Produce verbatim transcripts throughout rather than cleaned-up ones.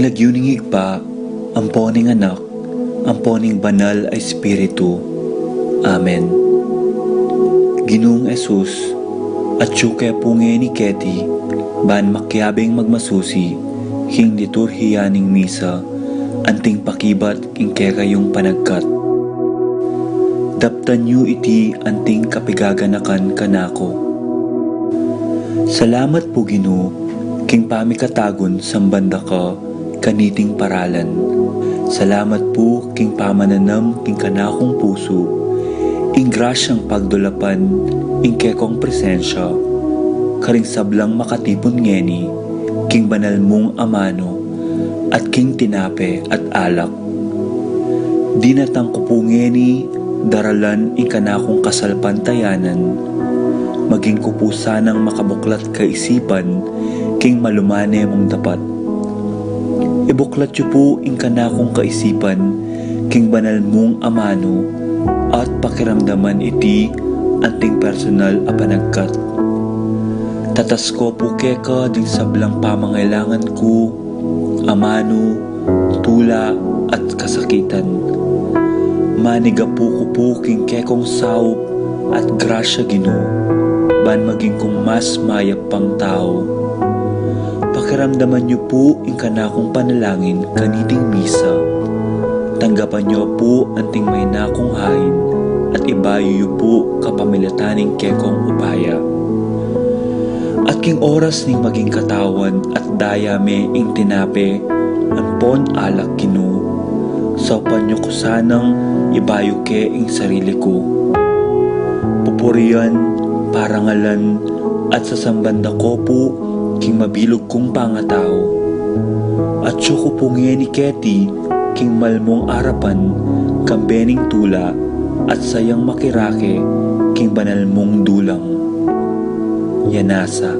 Lagyu ning Ibpa, ampo ning Anak, ampo ning Banal a Espiritu. Amen. Ginung Jesus, atyu ke pu ngeni keti, ban makiabing magmasusi king liturhiya ning misa, anting pakibat king kekayung panagkat. Daptan yu iti anting kapigaganakan kanaku. Salamat pu, Ginu, king pamikatagun samban da ka kaniting paralan. Salamat pu king pamananam king kanakung pusu ing grasyang pagdulapan ing kekong presensya karing sablang makatipun ngeni king banal mung amanu at king tinape at alak. Dinatang ku pu ngeni daralan ing kanakung kasalpantayanan, maging ku pu sanang makabuklat kaisipan king malumane mung dapat. Ibuklat yu pu ing kanakung kaisipan king banal mung amanu at pakiramdaman iti anting personal a panagkat. Tatas ku pu keka ding sablang pamangailangan ku, amanu, tula, at kasakitan. Manigapu ku pu king kekong saup at grasya, Ginu, ban maging kung mas mayap pang tau. Pakiramdaman yu pu ing kanakung panalangin kaniting misa. Tanggapan yu pu anting maina kung hain at ibayu yu pu kapamilatan ning kekong upaya. At king oras ning maging katawan at daya me ing tinape ampon alak, Ginu, saupan yu ku sanang ibayu ke ing sarili ku. Pupurian, parangalan, at sasamban da ko pu king mabilug kung pangatau. Atyu ku pu ngeni keti king malmung arapan, kambe ning tula, at sayang makirake king banal mung dulang. Yanasa.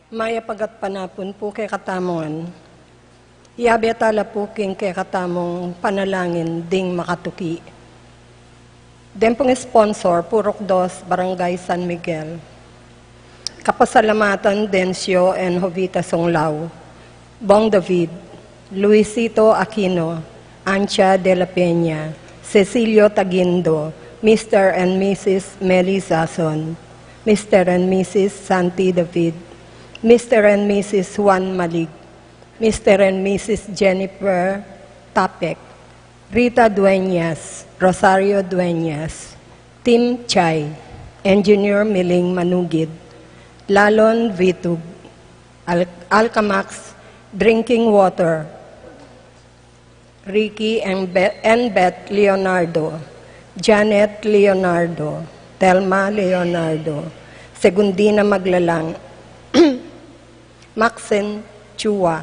Mayap a gatpanapun pu kekatamu ngan. Yabe tala pu king kekatamung panalangin ding makatuki. Deng pung sponsor, Purok Dos, Barangay San Miguel. Kapasalamatan, Dencio and Jovita Sunglao, Bong David, Luisito Aquino, Ancha de la Peña, Cecilio Taguindo, Mister and Missus Meli Zason, Mister and Missus Santi David, Mister and Missus Juan Malig, Mister and Missus Jennifer Tapek, Rita Dueñas, Rosario Dueñas, Tim Chay, Engineer Miling Manugid, Lalon Vitug, Al-, Alcamax Drinking Water, Ricky and Be-, and Beth Leonardo, Janet Leonardo, Telma Leonardo, Segundina Maglalang, Maxine Chua,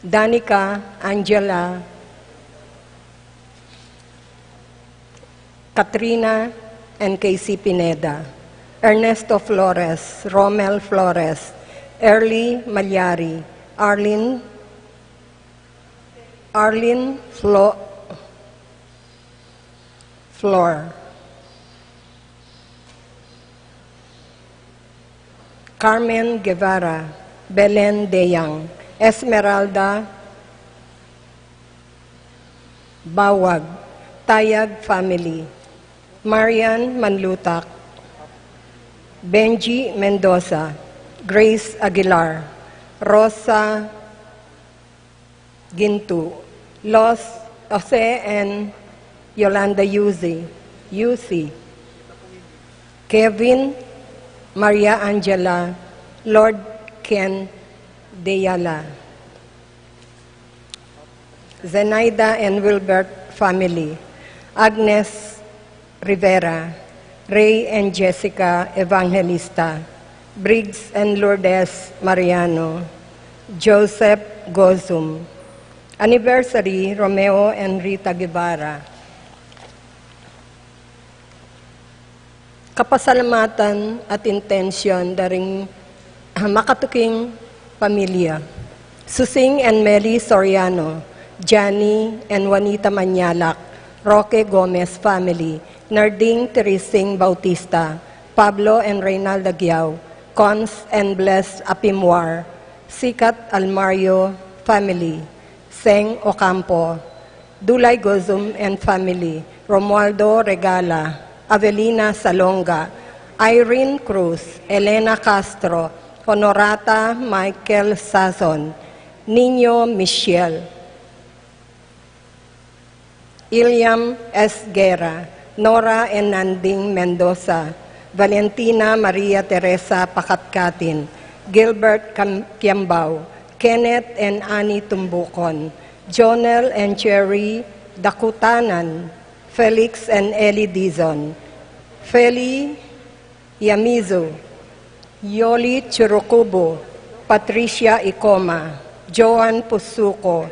Danica, Angela, Katrina and Casey Pineda, Ernesto Flores, Romel Flores, Early Malyari, Arlene, Arlene Flo-, Flor, Carmen Guevara, Belen Deyang, Esmeralda Bawag, Tayag family, Marian Manlutak, Benji Mendoza, Grace Aguilar, Rosa Gintu, Los Jose and Yolanda Yuzi, Yusi, Kevin, Maria Angela, Lord Ken Deyala, Zenaida and Wilbert family, Agnes Rivera, Ray and Jessica Evangelista, Briggs and Lourdes Mariano, Joseph Gozum. Anniversary, Romeo and Rita Guevara. Kapasalamatan at intensyon da ring makatuking pamilya. Susing and Meli Soriano, Johnny and Juanita Mañalac, Roque Gomez family, Narding Teresing Bautista, Pablo and Reynalda Giao, Cons and Bless Apimwar, Sikat Almario family, Seng Ocampo, Dulay Gozum and family, Romualdo Regala, Avelina Salonga, Irene Cruz, Elena Castro, Honorata Michael Sazon, Nino Michel, Iliam S. Guerra, Nora and Nanding Mendoza, Valentina Maria Teresa Pakatkatin, Gilbert Cam-, Kiambao, Kenneth and Annie Tumbucon, Jonel and Cherry Dakutanan, Felix and Ellie Dizon, Feli Yamizu, Yoli Churukubu, Patricia Icoma, Joan Pusuco,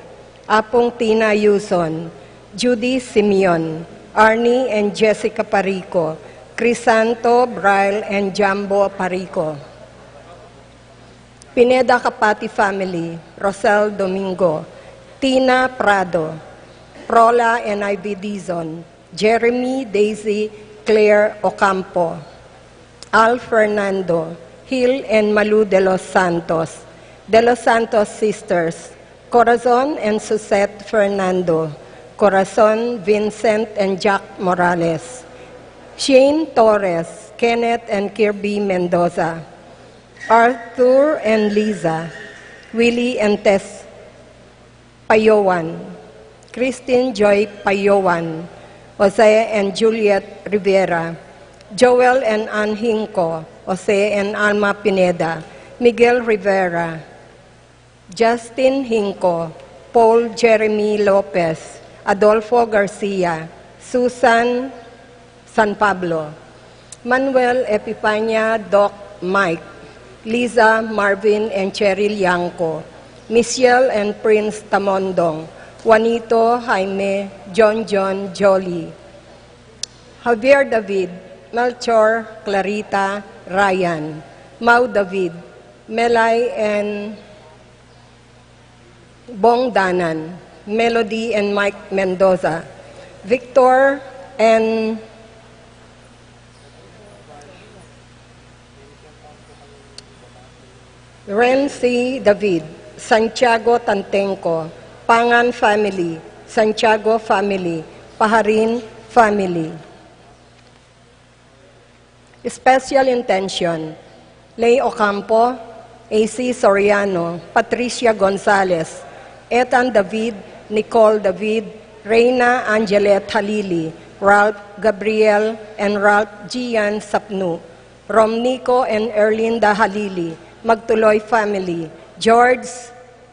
Apung Tina Yuson, Judy Simeon, Arnie and Jessica Parico, Crisanto, Brian and Jambo Parico. Pineda Kapati family, Rosel Domingo, Tina Prado, Prola and Ivy Dizon, Jeremy, Daisy, Claire Ocampo, Al Fernando, Hil and Malu de los Santos, de los Santos sisters, Corazon and Suzette Fernando, Corazon, Vincent and Jack Morales, Shane Torres, Kenneth and Kirby Mendoza, Arthur and Liza, Willie and Tess Payowan, Christine Joy Payowan, Jose and Juliet Rivera, Joel and Ann Hinco, Jose and Alma Pineda, Miguel Rivera, Justin Hinco, Paul Jeremy Lopez, Adolfo Garcia, Susan San Pablo, Manuel Epifania, Doc Mike, Liza, Marvin and Cheryl Yanco, Michelle and Prince Tamondong, Juanito, Jaime, John John, Jolly, Javier David, Melchor, Clarita, Ryan, Mau David, Melay and Bong Danan, Melody and Mike Mendoza, Victor and Rency David, Santiago Tantengco, Pangan family, Santiago family, Paharin family. Special intention, Lay Ocampo, A C Soriano, Patricia Gonzalez, Ethan David, Nicole David, Reina Angelet Halili, Ralph Gabriel and Ralph Gian Sapnu, Romnico and Erlinda Halili, Magtuloy family, George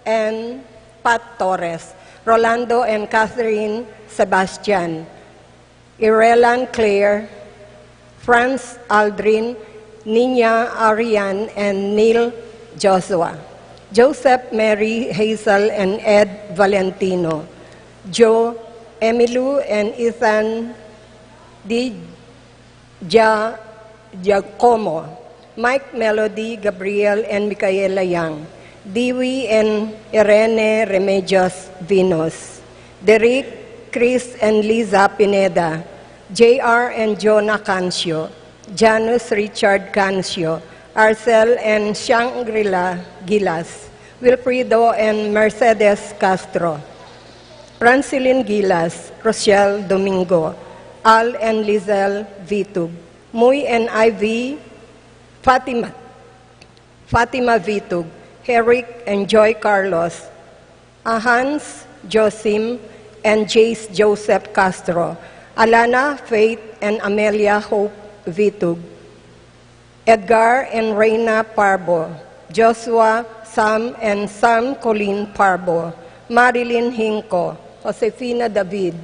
and Pat Torres, Rolando and Catherine Sebastian, Irelan Claire, Franz Aldrin, Nina Arian, and Neil Joshua, Joseph, Mary, Hazel, and Ed Valentino, Joe, Emilu, and Ethan Di Gia-, Giacomo, Mike, Melody, Gabriel, and Micaela Yang, Dewey and Irene Remedios Vinos, Derek, Chris, and Liza Pineda, J R and Jonah Cancio, Janus Richard Cancio, Arcel and Shangri-La Gilas, Wilfrido and Mercedes Castro, Francilin Gilas, Rochelle Domingo, Al and Lizelle Vitug, Muy and Ivy, Fatima, Fatima Vitug, Herrick and Joy Carlos, Ahans Josim and Jace Joseph Castro, Alana Faith and Amelia Hope Vitug, Edgar and Reina Parbo, Joshua, Sam and Sam Colleen Parbo, Marilyn Hinco, Josefina David,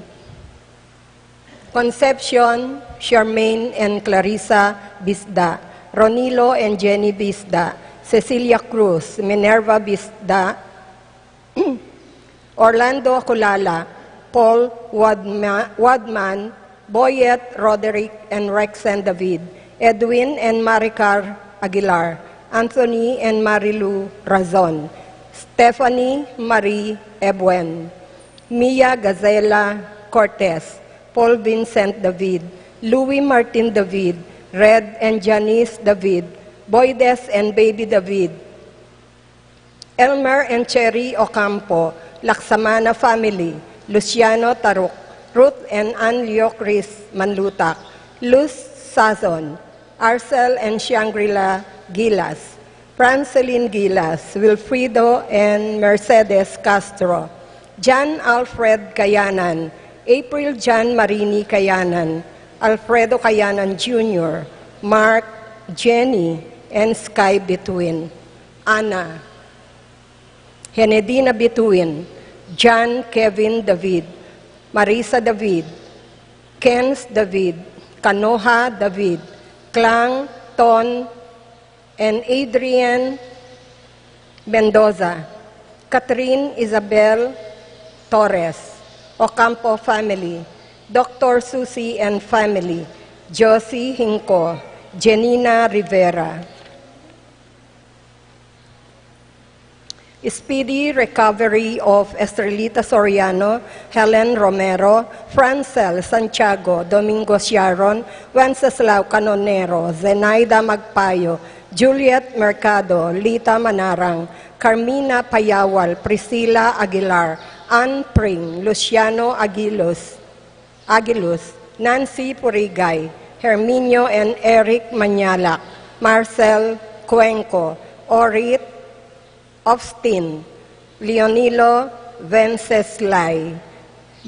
Concepcion, Charmaine and Clarissa Bisda, Ronilo and Jenny Bisda, Cecilia Cruz, Minerva Bisda, Orlando Culala, Paul Wadma-, Wadman, Boyet Roderick and Rexen David, Edwin and Maricar Aguilar, Anthony and Marilu Razon, Stephanie Marie Ebuen, Mia Gazela Cortez, Paul Vincent David, Louis Martin David, Red and Janice David, Boydes and Baby David, Elmer and Cherry Ocampo, Laksamana family, Luciano Taruk, Ruth and Anlio Chris Manlutak, Luz Sazon, Arcel and Shangri-La Gilas, Francelin Gilas, Wilfrido and Mercedes Castro, John Alfred Kayanan, April John Marini Kayanan, Alfredo Kayanan Junior, Mark, Jenny, and Sky Between, Ana, Henedina Between, John Kevin David, Marisa David, Kens David, Kanoha David, Klang, Ton, and Adrian Mendoza, Catherine Isabel Torres, Ocampo family, Doctor Susie and family, Josie Hinco, Jenina Rivera. Speedy recovery of Estrelita Soriano, Helen Romero, Francel Santiago, Domingo Sharon, Wenceslao Canonero, Zenaida Magpayo, Juliet Mercado, Lita Manarang, Carmina Payawal, Priscilla Aguilar, Ann Pring, Luciano Aguilos, Aguilos, Nancy Purigay, Herminio and Eric Mañalac, Marcel Cuenco, Orit Austin, Leonilo Venceslay,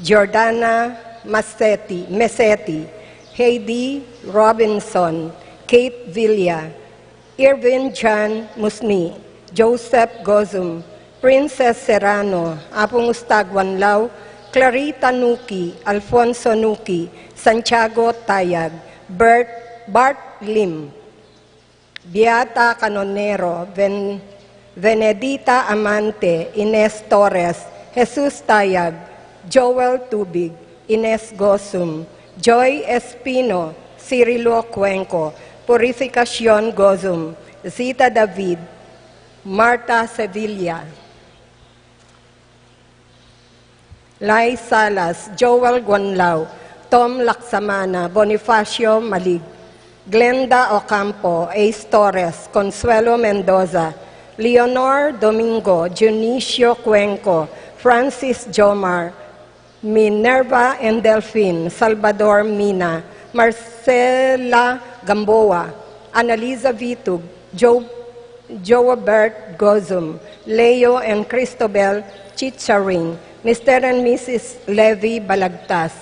Jordana Massetti, Messetti, Heidi Robinson, Kate Villa, Irvin John Musni, Joseph Gozum, Princess Serrano, Apung Ustag Wanlaw, Clarita Nuki, Alfonso Nuki, Santiago Tayag, Bert, Bart Lim, Beata Canonero, Ven-, Venedita Amante, Ines Torres, Jesus Tayag, Joel Tubig, Ines Gozum, Joy Espino, Cirilo Cuenco, Purificacion Gozum, Zita David, Marta Sevilla, Lai Salas, Joel Guanlao, Tom Laksamana, Bonifacio Malig, Glenda Ocampo, Ace Torres, Consuelo Mendoza, Leonor Domingo, Dionisio Cuenco, Francis Jomar, Minerva and Delfin, Salvador Mina, Marcela Gamboa, Analiza Vitug, Jo-, Joabert Gozum, Leo and Cristobel Chicharing, Mister and Missus Levi Balagtas,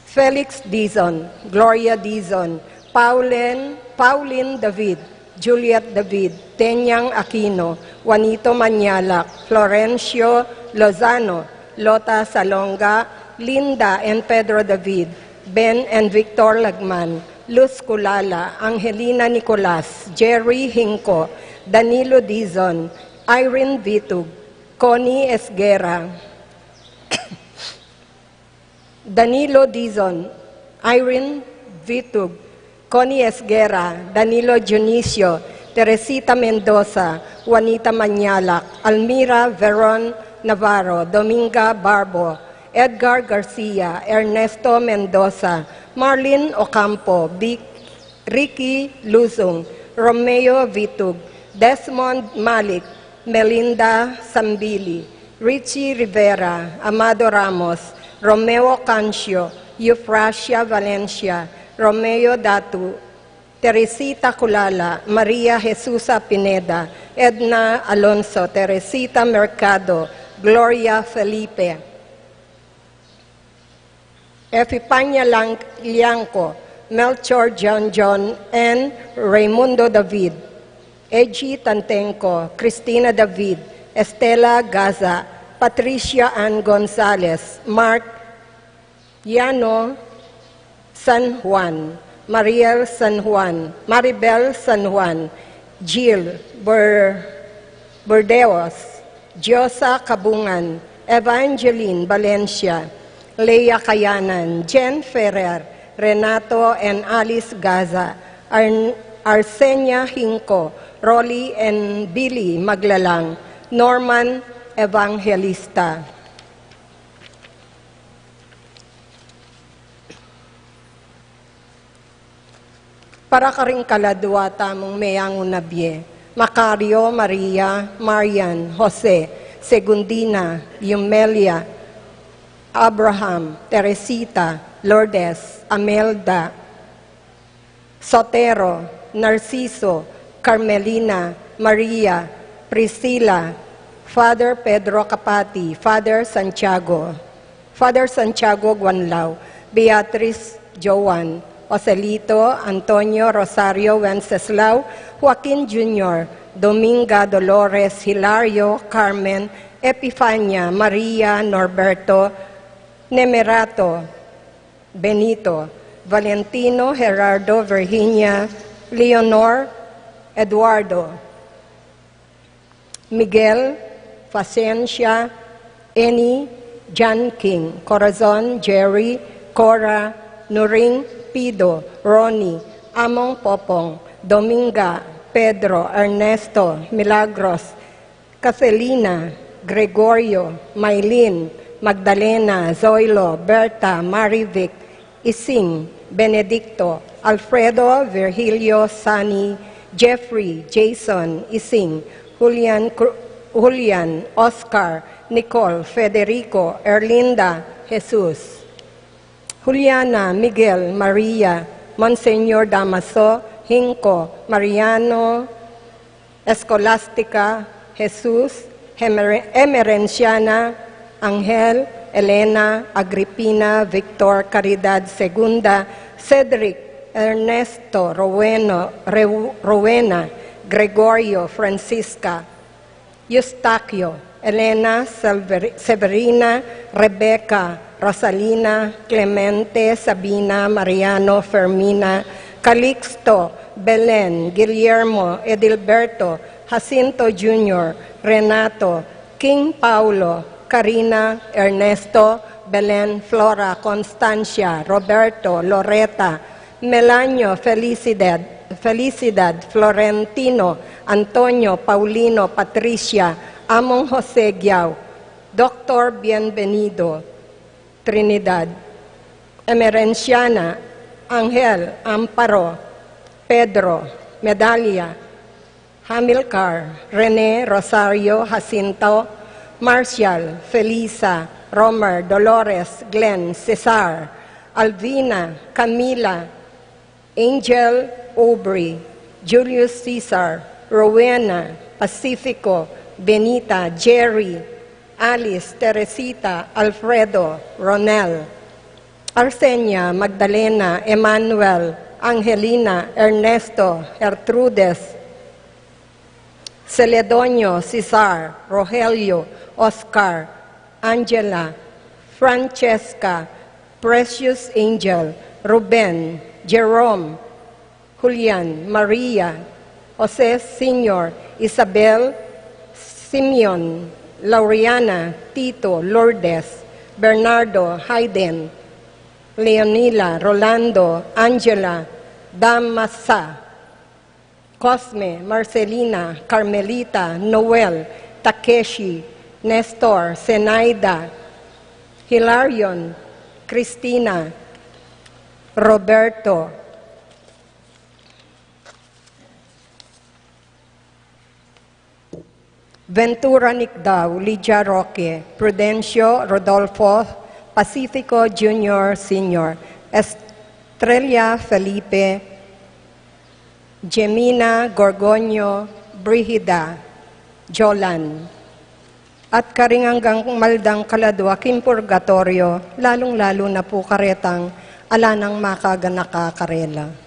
Felix Dizon, Gloria Dizon, Pauline, Pauline David, Juliet David, Tenyang Aquino, Juanito Mañalac, Florencio Lozano, Lota Salonga, Linda and Pedro David, Ben and Victor Lagman, Luz Culala, Angelina Nicolas, Jerry Hinco, Danilo Dizon, Irene Vitug, Connie Esguerra, Danilo Dizon, Irene Vitug, Connie Esguerra, Danilo Dionisio, Teresita Mendoza, Juanita Mañalac, Almira Veron Navarro, Dominga Barbo, Edgar Garcia, Ernesto Mendoza, Marlene Ocampo, Vic-, Ricky Luzon, Romeo Vitug, Desmond Malik, Melinda Sambili, Richie Rivera, Amado Ramos, Romeo Cancio, Eufrasia Valencia, Romeo Datu, Teresita Culala, Maria Jesusa Pineda, Edna Alonso, Teresita Mercado, Gloria Felipe, Epifania Lang-, Liangco, Melchor John John, and Raimundo David, Eji Tantenco, Cristina David, Estela Gaza, Patricia Ann Gonzalez, Mark Yano San Juan, Mariel San Juan, Maribel San Juan, Jill Bur-, Burdeos, Diosa Kabungan, Evangeline Valencia, Leia Kayanan, Jen Ferrer, Renato and Alice Gaza, Arn-, Arsenia Hinco, Rolly and Billy Maglalang, Norman Evangelista. Para karing kaladua tamung meyangu na bie, Macario, Maria, Marian, Jose, Segundina, Yumelia, Abraham, Teresita, Lourdes, Amelda, Sotero, Narciso, Carmelina, Maria, Priscila, Father Pedro Capati, Father Santiago, Father Santiago Guanlao, Beatriz Joan, Joselito, Antonio, Rosario, Wenceslao, Joaquin Junior, Dominga, Dolores, Hilario, Carmen, Epifania, Maria, Norberto, Nemerato, Benito, Valentino, Gerardo, Virginia, Leonor, Eduardo, Miguel, Facencia, Eni, John King, Corazon, Jerry, Cora, Nuring, Pido, Ronnie, Among Popong, Dominga, Pedro, Ernesto, Milagros, Caselina, Gregorio, Maylin, Magdalena, Zoilo, Berta, Marivic, Ising, Benedicto, Alfredo, Virgilio, Sunny, Jeffrey, Jason, Ising, Julian, Cru-, Julian, Oscar, Nicole, Federico, Erlinda, Jesus, Juliana, Miguel, Maria, Monsignor Damaso, Hinco, Mariano, Escolastica, Jesus, Emer-, Emerenciana, Angel, Elena, Agripina, Victor, Caridad, Segunda, Cedric, Ernesto, Roweno, Rew-, Rowena, Gregorio, Francisca, Eustaquio, Elena, Sever-, Severina, Rebecca, Rosalina, Clemente, Sabina, Mariano, Fermina, Calixto, Belen, Guillermo, Edilberto, Jacinto Junior, Renato, King Paulo, Karina, Ernesto, Belen, Flora, Constancia, Roberto, Loreta, Melanio, Felicidad, Felicidad, Florentino, Antonio, Paulino, Patricia, Among Jose Giao, Doktor Bienvenido, Trinidad, Emerenciana, Angel, Amparo, Pedro, Medalia, Hamilcar, Rene, Rosario, Jacinto, Marcial, Felisa, Romer, Dolores, Glenn, Cesar, Alvina, Camila, Angel, Aubrey, Julius Cesar, Rowena, Pacifico, Benita, Jerry, Alice, Teresita, Alfredo, Ronel, Arsenia, Magdalena, Emmanuel, Angelina, Ernesto, Gertrudes, Celedonio, Cesar, Rogelio, Oscar, Angela, Francesca, Precious Angel, Ruben, Jerome, Julian, Maria, Jose Senior, Isabel, Simeon, Lauriana, Tito, Lourdes, Bernardo, Hayden, Leonila, Rolando, Angela, Damasa, Cosme, Marcelina, Carmelita, Noel, Takeshi, Nestor, Zenaida, Hilarion, Cristina, Roberto, Ventura Nicdao, Lydia Roque, Prudencio Rodolfo, Pacifico Junior Senior, Estrella Felipe, Jemina Gorgonio, Brigida, Jolan, at karing anggang maldang kaladua king purgatoryo, lalung-lalu na pu karetang ala nang makaganaka karela.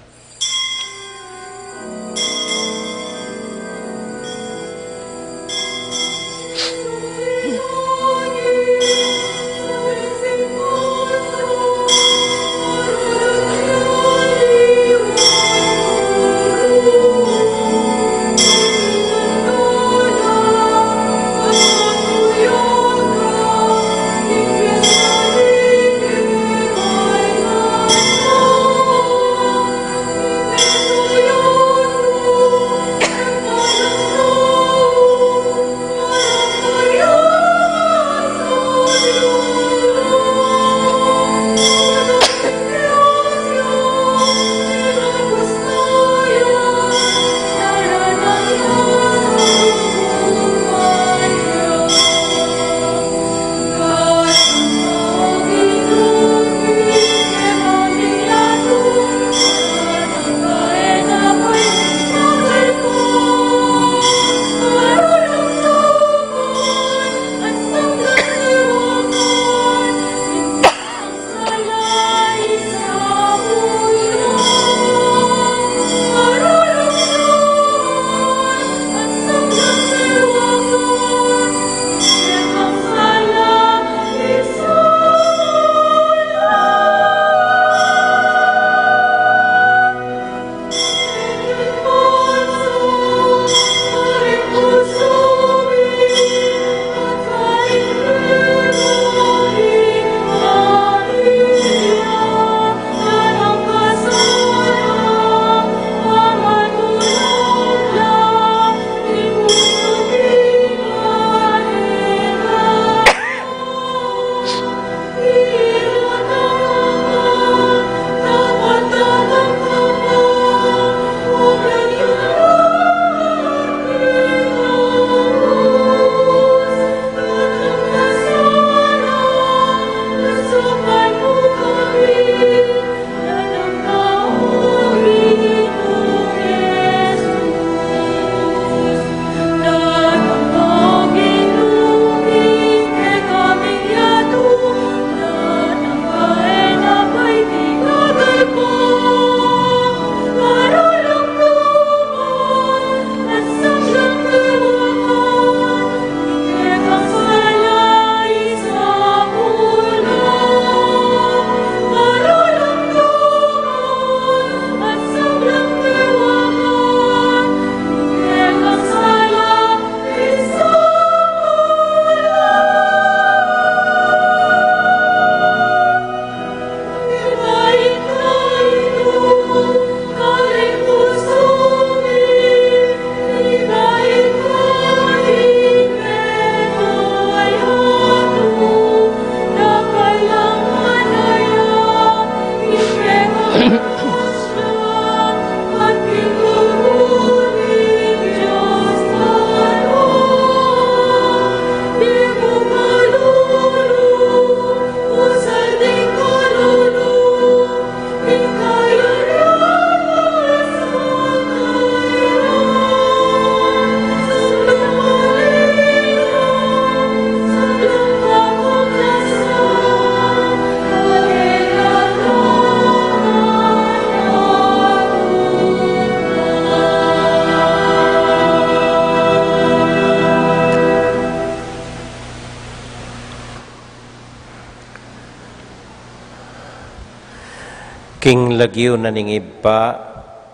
King lagyu na ning Ibpa,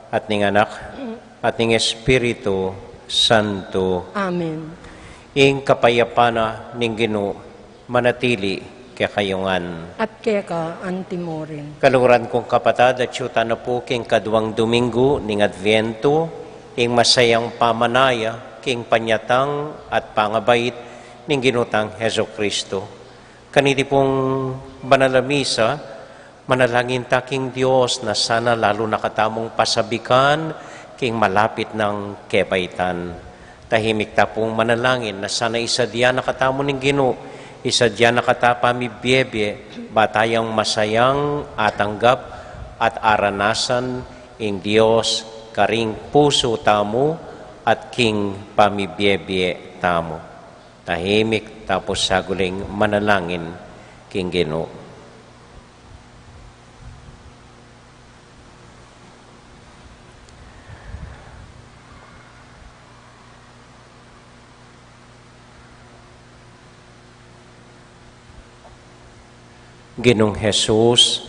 at ning Anak, at ning Espiritu Santo. Amen. Ing kapayapan na ning Ginu manatili kekayu ngan. At keka anti mu rin. Kaluguran kung kapatad, atiu tana pu king kaduang Domingo ning Adviento, ing masayang pamanaya king panyatang at pangabait ning Ginu tang Jesucristo. Kaniti pung banal a misa, manalangin ta king Dios na sana lalu na katamung pasabikan king malapit nang kebaitan. Tahimik ta pung manalangin na sana isadia na katamu ning Ginu, isadia na kata pamibiebie, ba tayang masayang atanggap at aranasan ing Dios karing pusu tamu at king pamibiebie tamu. Tahimik ta pu saguling manalangin king Ginu. Ginung Jesus,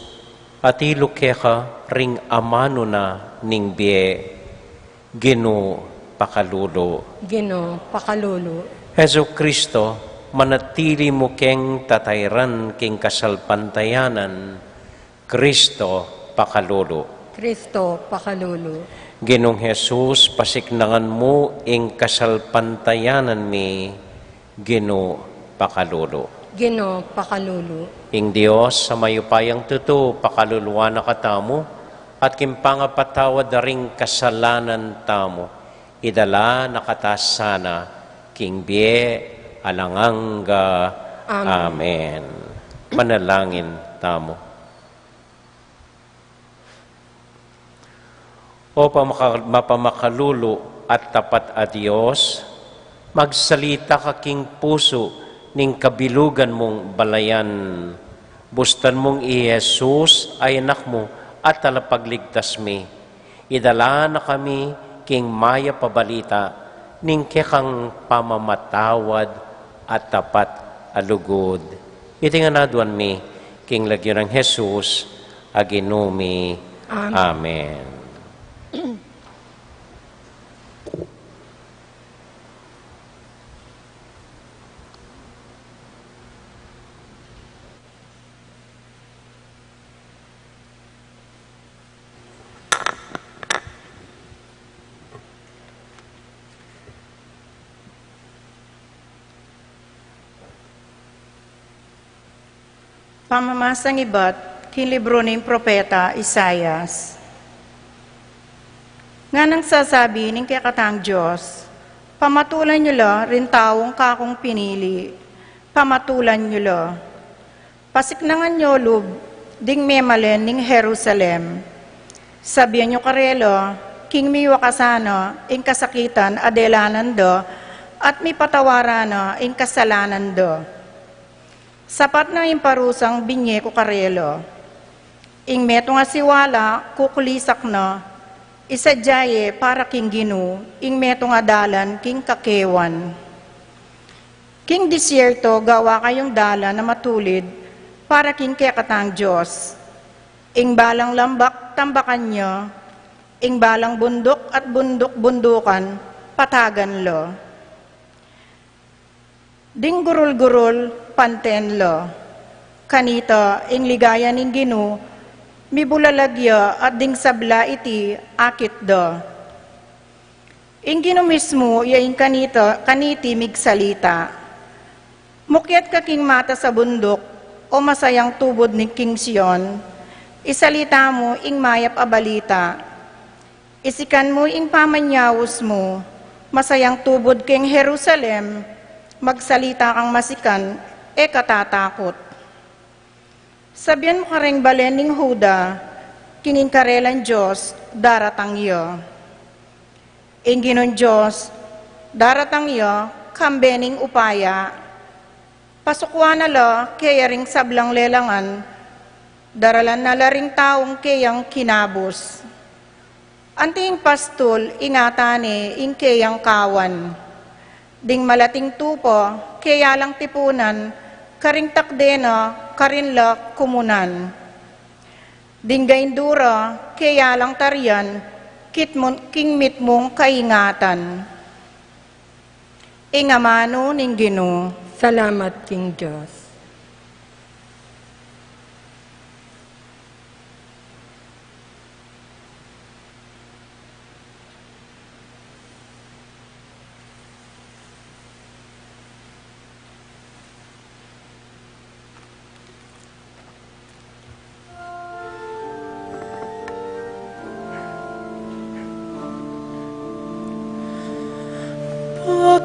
atilu keka ring amanu na ning bie, Ginu pakalulu. Ginu pakalulu. Jesucristo, manatili mu keng tatairan king kasalpantayanan, Cristo pakalulu. Cristo pakalulu. Ginung Jesus, pasiknangan mu ing kasalpantayanan mi, Ginu pakalulu. Ginu pakalulu. Ing Dios a mayupayang tutu pakaluluan na katamu, at king pangapatawad da ring kasalanan tamu, idala na kata sana king bie alang angga. Amen. Amen. Manalangin tamu. O pamaka-, mapamakalulu at tapat a Dios, magsalita ka king pusu ning kabilugan mung balayan. Bustan mung i Jesus a Anak mu at Talapagligtas mi, idala na kami king mayap a balita ning kekang pamamatawad at tapat a lugud. Iti ngan aduan mi king lagyu nang Jesus a Ginu mi. Amen. Amen. Pamamasang ibat king libru ning propeta Isaias. Nganang sasabi ning kekatang Dios, pamatulan yu la ring taung kakung pinili, pamatulan yu la. Pasiknangan yo lub ding memalen ning Jerusalem. Sabian yu karela, king miwakasan na ing kasakitan a delanan da, at mipatawaran na ing kasalanan da. Sapat na ing parusang binye ku karela. Ing metung a siwala kukulisak na, isadya ye para king Ginu ing metung a dalan king kakewan. King disyerto gawa kayung dalan a matulid para king kekatang Dios. Ing balang lambak tambakan ya, ing balang bunduk at bunduk-bundukan patagan la. Ding gurul-gurul panten la. Kanita ing ligaya ning Ginu mibulalag ya at ding sabla iti akit da. Ing Ginu mismu ya ing kanita, kaniti migsalita. Mukyat ka king matas a bunduk, o masayang tubud ning king Sion, isalita mu ing mayap a balita. Isikan mu ing pamanyaus mu, masayang tubud king Jerusalem, magsalita kang masikan, e ka tatakut. Sabian mu karing balen ning Juda, king ing karelang Dios daratang ya. Ing Ginung Dios daratang ya, kambe ning upaya. Pasukwan na la keya ring sablang lelangan, daralan na la ring taung keyang kinabus. Anting pastul ingatan ne ing keyang kawan. Ding malating tupa keya lang tipunan, karing takde na karin la kumunan. Ding gaindura keya lang tarian, kitmun-, king mitmung kaingatan. Ing amanu ning Ginu. Salamat king Dios.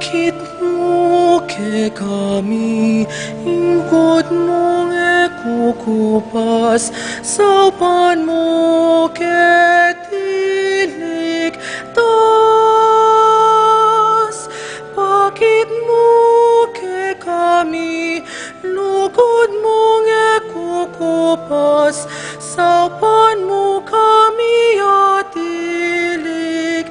Pakit mu kekami ing lugud mung e kukupas, saupan mu keti ligtas. Pakit mu kekami lugud mung e kukupas, saupan mu kami at iligtas.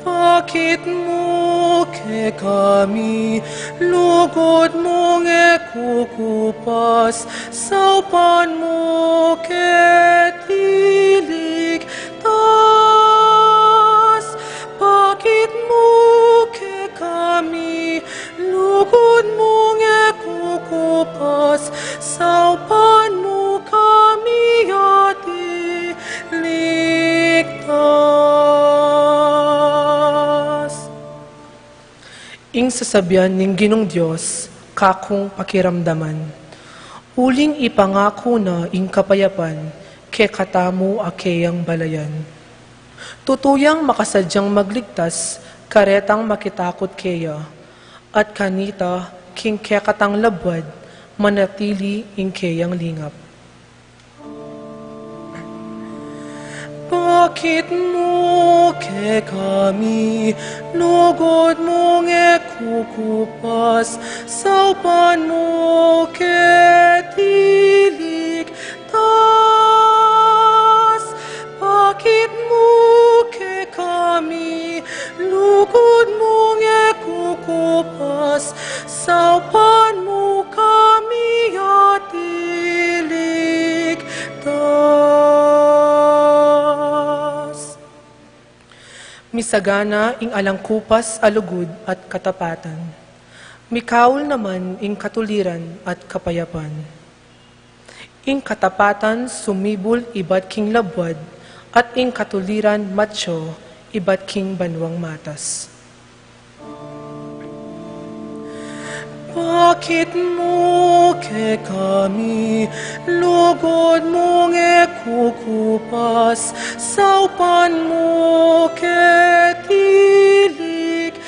Pakit mu kekami lugud mung e kukupas, saupan mu keti ligtas. Pakit mu kekami lugud mung e kukupas, saupan mu kami at iligtas. Ing sasabian ning Ginung Dios, kakung pakiramdaman. Uling ipangaku na ing kapayapan kekatamu a keyang balayan. Tutu yang makasadyang magligtas karetang makitakut keya, at kanita king kekatang labuad manatili ing keyang lingap. Pakit mu kekami lugud mung e kukupas, saupan mu keti ligtas. Pakit mu kekami lugud mung e kukupas, saupan mu kami at iligtas. Misagana ing alang kupas a lugud at katapatan. Mikaul naman ing katuliran at kapayapan. Ing katapatan sumibul ibat king labuad, at ing katuliran matyo ibat king banuang matas. Pakit mu kekami lugud mung e kukupas, saupan mu keti ligtas.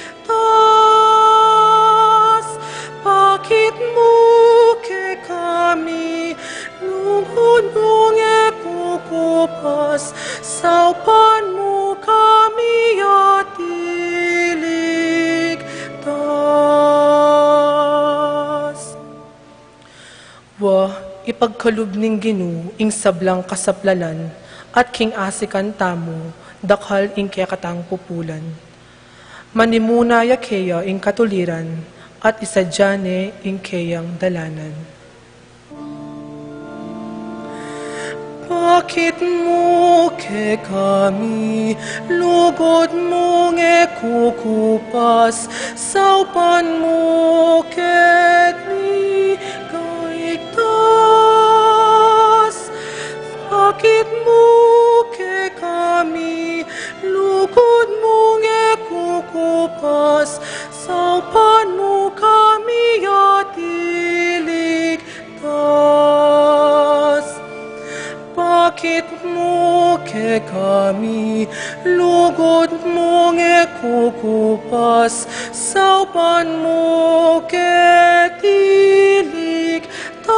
Pakit mu kekami lugud mung e kukupas, saupan mu kami at iligtas. Wa, ipagkalub ning Ginu ing sablang kasaplalan, at king asikan tamu dakal ing kekatang pupulan. Manimuna ya keya ing katuliran, at isadya ne ing keyang dalanan. Pakit mu kekami lugud mung e kukupas, saupan mu keti ligtas. Pakit mu kekami lugud mung e kukupas, saupan mu kami at iligtas. Pakit mu kekami lugud mung e kukupas, saupan mu keti ligtas.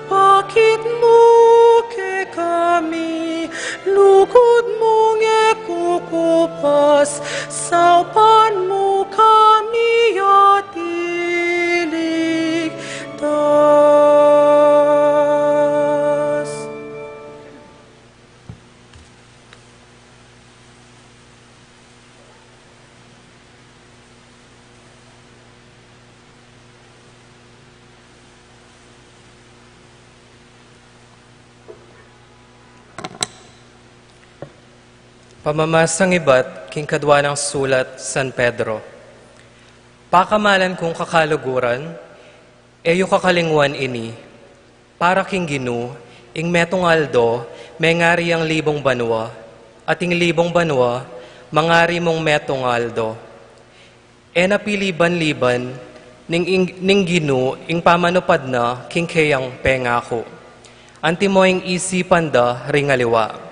Pakit mu kekami lugud mung e kukupas, saupan mu kami at iligtas. Pamamasang ibat king kadwa nang sulat San Pedro. Pakamalan kung kakaluguran, e yu kakalingwan ini, para king Ginu, ing metung aldo, mengari yang libung banua, at ing libung banua, mangari mung metung aldo. E na piliban-liban ning, ing, ning Ginu ing pamanupad na king keyang pengaku. Antimo ing isipan da ring aliwa.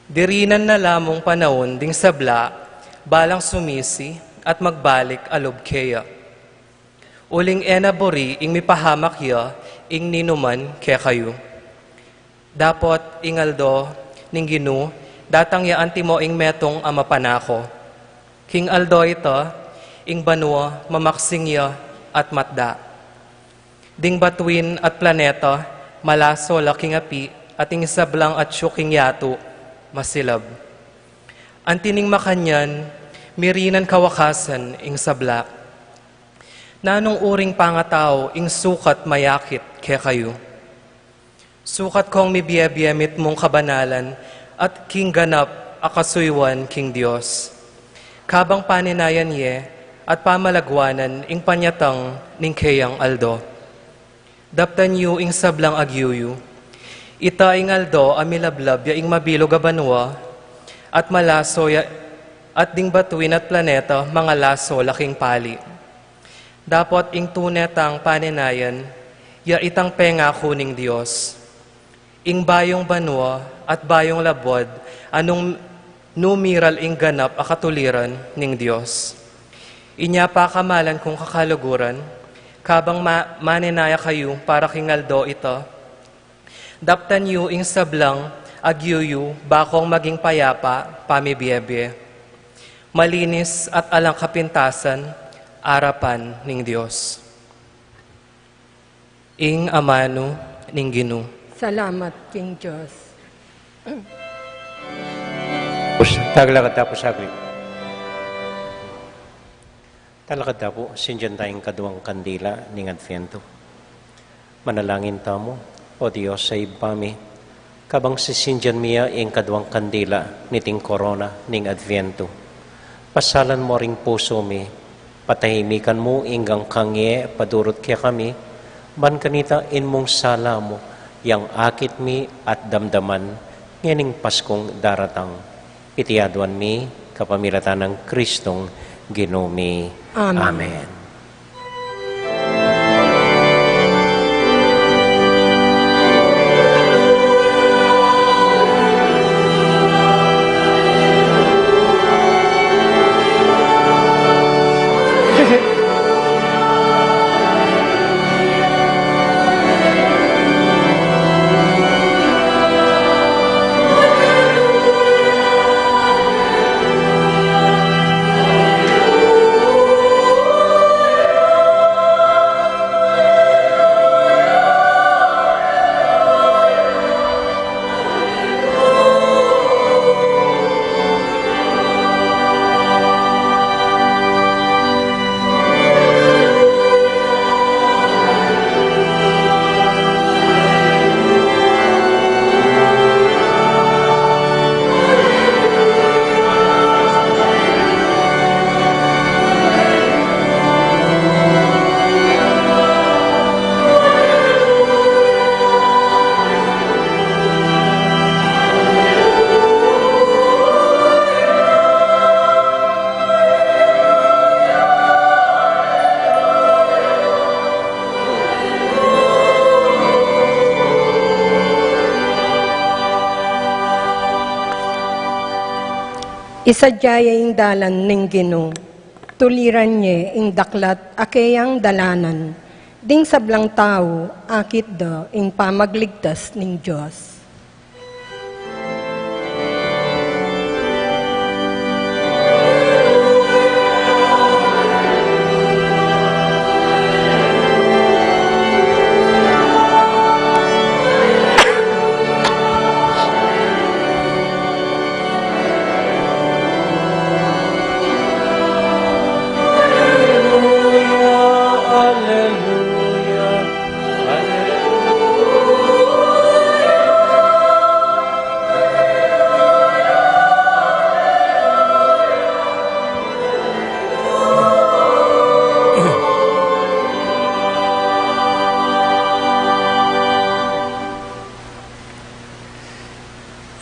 Dirinan na la mung panaun ding sabla, balang sumisi at magbalik a lub keya. Uling e na buri ing mipahamak ya ing ninuman kekayu. Dapot ing aldo ning Ginu datang ya antimo ing metung a mapanako. King aldo ita, ing banua mamaksing ya at matda. Ding batuin at planeta malaso la king api, at ing sablang atyu king yatu masilab. Anti ning makanyan, mirinan kawakasan ing sabla. Nanung uring pangatau ing sukat mayakit kekayu? Sukat kong mibie-bie mitmung kabanalan at king ganap a kasuyuan king Dios, kabang paninayan ye at pamalagwanan ing panyatang ning keyang aldo. Daptan yu ing sablang agyu yu. Ita ing aldo a milablab ya ing mabilug a banua, at malaso ya, at ding batuin at planeta mangalaso la king pali. Dapot ing tune tang paninayan ya itang pengaku ning Dios. Ing bayung banua at bayung labuad a nung numiral ing ganap a katuliran ning Dios. Inya pakamalan kung kakaluguran, kabang ma-, maninaya kayu para king aldo ita, daptan yu ing sablang agyu yu bakong maging payapa pamibie-bie, malinis at alang kapintasan arapan ning Dios. Ing amanu ning Ginu. Salamat king Dios. Us-, taglakad ta pu saglit. Talakad ta pu, sindian ta ing kaduang kandila ning Advento. Manalangin tamu. O Dios a Ibpa mi, kabang sisindian mi ya ing kaduang kandila niting korona ning Advento, pasalan mu ring pusu mi, patahimikan mu ing gangkang e padurut kekami, ban kanita inmung sala mu yang akit mi at damdaman ngening Paskung daratang. Iti aduan mi kapamilatan nang Kristong Ginu mi. Amen. Amen. Isadya ye ing dalan ning Ginu, tuliran ye ing daklat a keyang dalanan, ding sablang tau akit da ing pamagligtas ning Dios.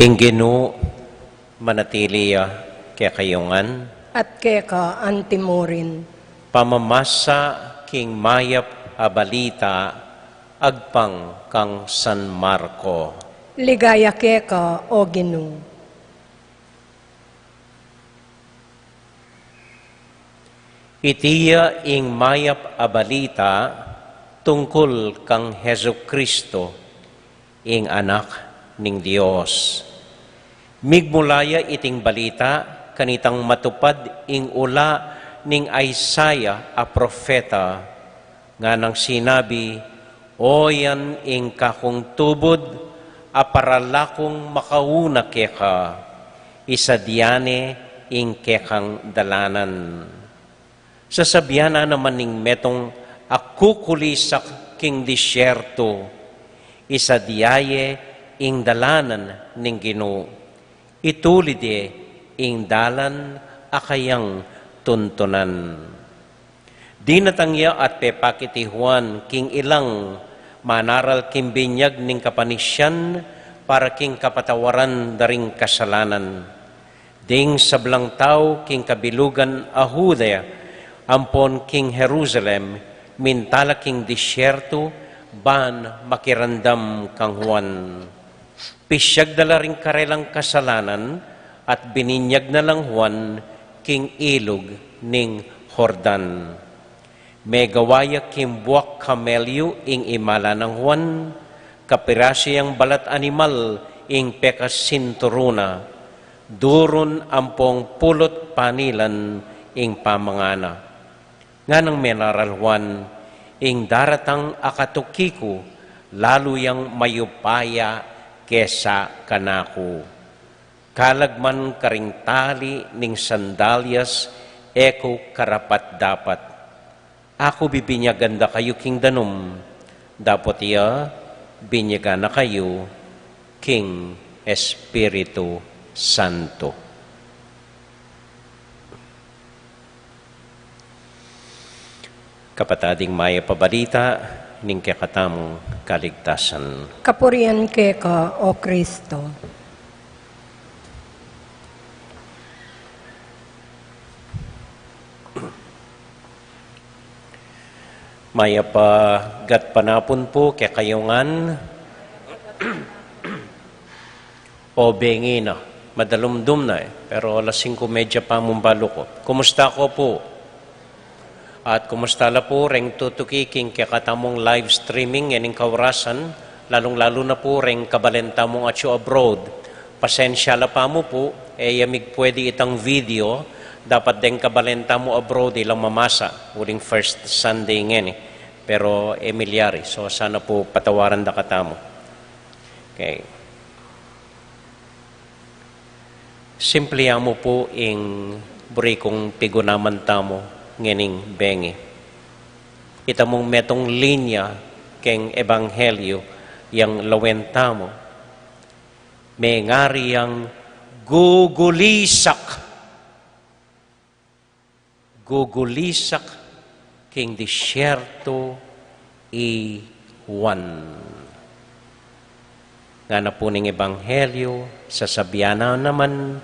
Ing Ginu manatili ya kekayu ngan. At keka anti murin. Pamamasa king mayap a balita agpang kang San Marco. Ligaya keka, O Ginu. Iti ya ing mayap a balita tungkul kang Jesucristo, ing Anak ning Dios. Migmula ya iting balita kanitang matupad ing ula ning Isaiah a propeta, nganang sinabi, "O yan ing kakung tubud, a para la kung makauna keka, isadia ne ing kekang dalanan." Sasabian na naman ning metung a kukulisak king disyerto, "Isadia ye ing dalanan ning Ginu, itulid ye ing dalan a kayang tuntunan." Dinatang ya at pepakit i Juan king ilang manaral king binyag ning kapanisian para king kapatawaran da ring kasalanan. Ding sablang tau king kabilugan a Judea, ampon king Jerusalem, minta la king disyerto ban makiramdam kang Juan. Pisyag da la ring karelang kasalanan at bininyag na lang Juan king ilug ning Jordan. Megawa ya king buak kamelyu ing imala nang Juan, kapirasu yang balat animal ing pekasinturun na, durun ampong pulut panilan ing pamangana. Nganang menaral Juan, "Ing daratang a katuki ku, lalu yang mayupaya kesa kanaku. Kalag man karing tali ning sandalyas, e ku karapat-dapat. Aku bibinyagan da kayu king danum, dapot iya binyagan na kayu king Espiritu Santo." Kapatad, ing mayap a balita ning kekatamung kaligtasan. Kapurian keka, O Kristo. Mayap a gatpanapun pu kekayu ngan. O, bengi na. Madalumdum na, e. Pero alas singko medya pa mu, balu ku. Kumusta ko pu? At kumusta la pu reng tutuki king kekatamung live streaming ngening kaurasan, lalung-lalu na pu reng kabalen tamung atyu abroad? Pasensya la pa mu pu, e ya migpwedi itang video, dapat deng kabalen tamu abroad ilang mamasa, uling first Sunday ngeni. Pero e milyari, so sana pu patawaran da katamu. Okay. Simple ya mu pu ing buri kung pigunaman tamu ngening bengi. Ita mung metung linya keng ebanghelyu yang lawen tamu. Mengari yang gugulisak. Gugulisak king disyerto i Juan. Ngana pu ning ebanghelyu, sasabian na naman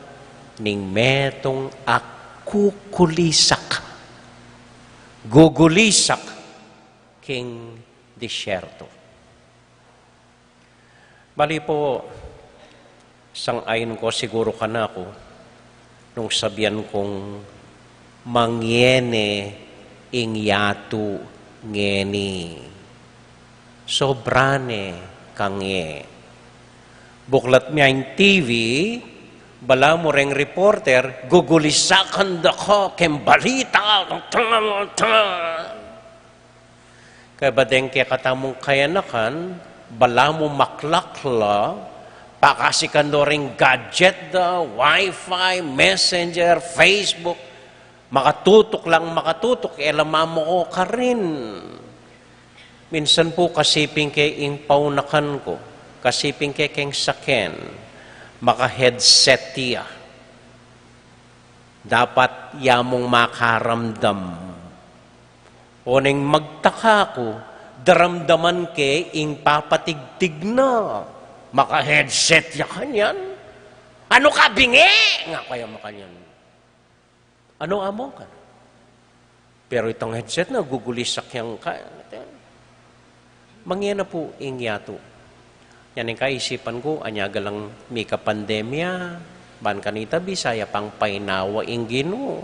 ning metung a kukulisak. Gugulisak king disyerto. Bali pu, sang-ayon ko siguru kanaku, nung sabian kung mangye ne ing yatu ngeni. Sobra ne kang ye. Buklat me ing T V, balamu reng reporter, gugulisakan da ka keng balita. Kaya ba deng kekatamung kayanakan, balamu maklakla, pakasikan do ring gadget da, Wi-Fi, Messenger, Facebook, makatutuk lang makatutuk, e la mamuko karin. Minsan pu kasiping ke ing paunakan ku, kasiping ke keng saken, maka-headset ya. Dapat ya mung makaramdam. Oneng magtaka ku, daramdaman ke ing papatigtig na. Maka-headset ya kanyan. Anu ka, bingi? Nga kaya makanyan. Anu among ka? Pero itang headset na, gugulisak yang ka. Mangye na pu ing yatu. Yan ing kaisipan ku, anya galang mika pandemya, ban kanita bisa ya pang painawa ing Ginu.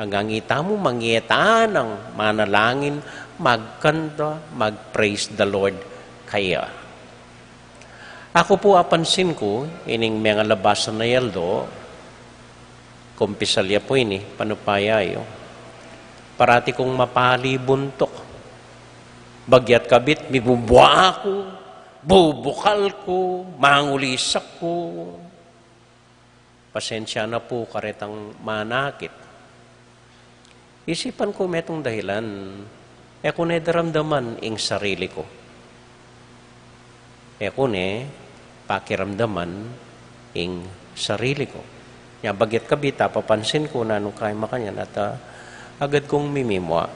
Anggang itamu mangyeta nang manalangin, magkanta, mag-praise the Lord kaya. Aku pu apansin ku, ining mengalabas a aldo, kumpisal ya pu ini, panupaya yu. Parati kung mapali buntuk. Bagyat kabit, mibubua ku, bubukal ku, mangulisak ku. Pasensya na pu karetang manakit. Isipan ku metung dahilan, e ku ne daramdaman ing sarili ku. E ku ne pakiramdaman ing sarili ku. Nya bagyat kabit, apapansin ku nanu kaya makanyan at, ah, agad kung mimimua.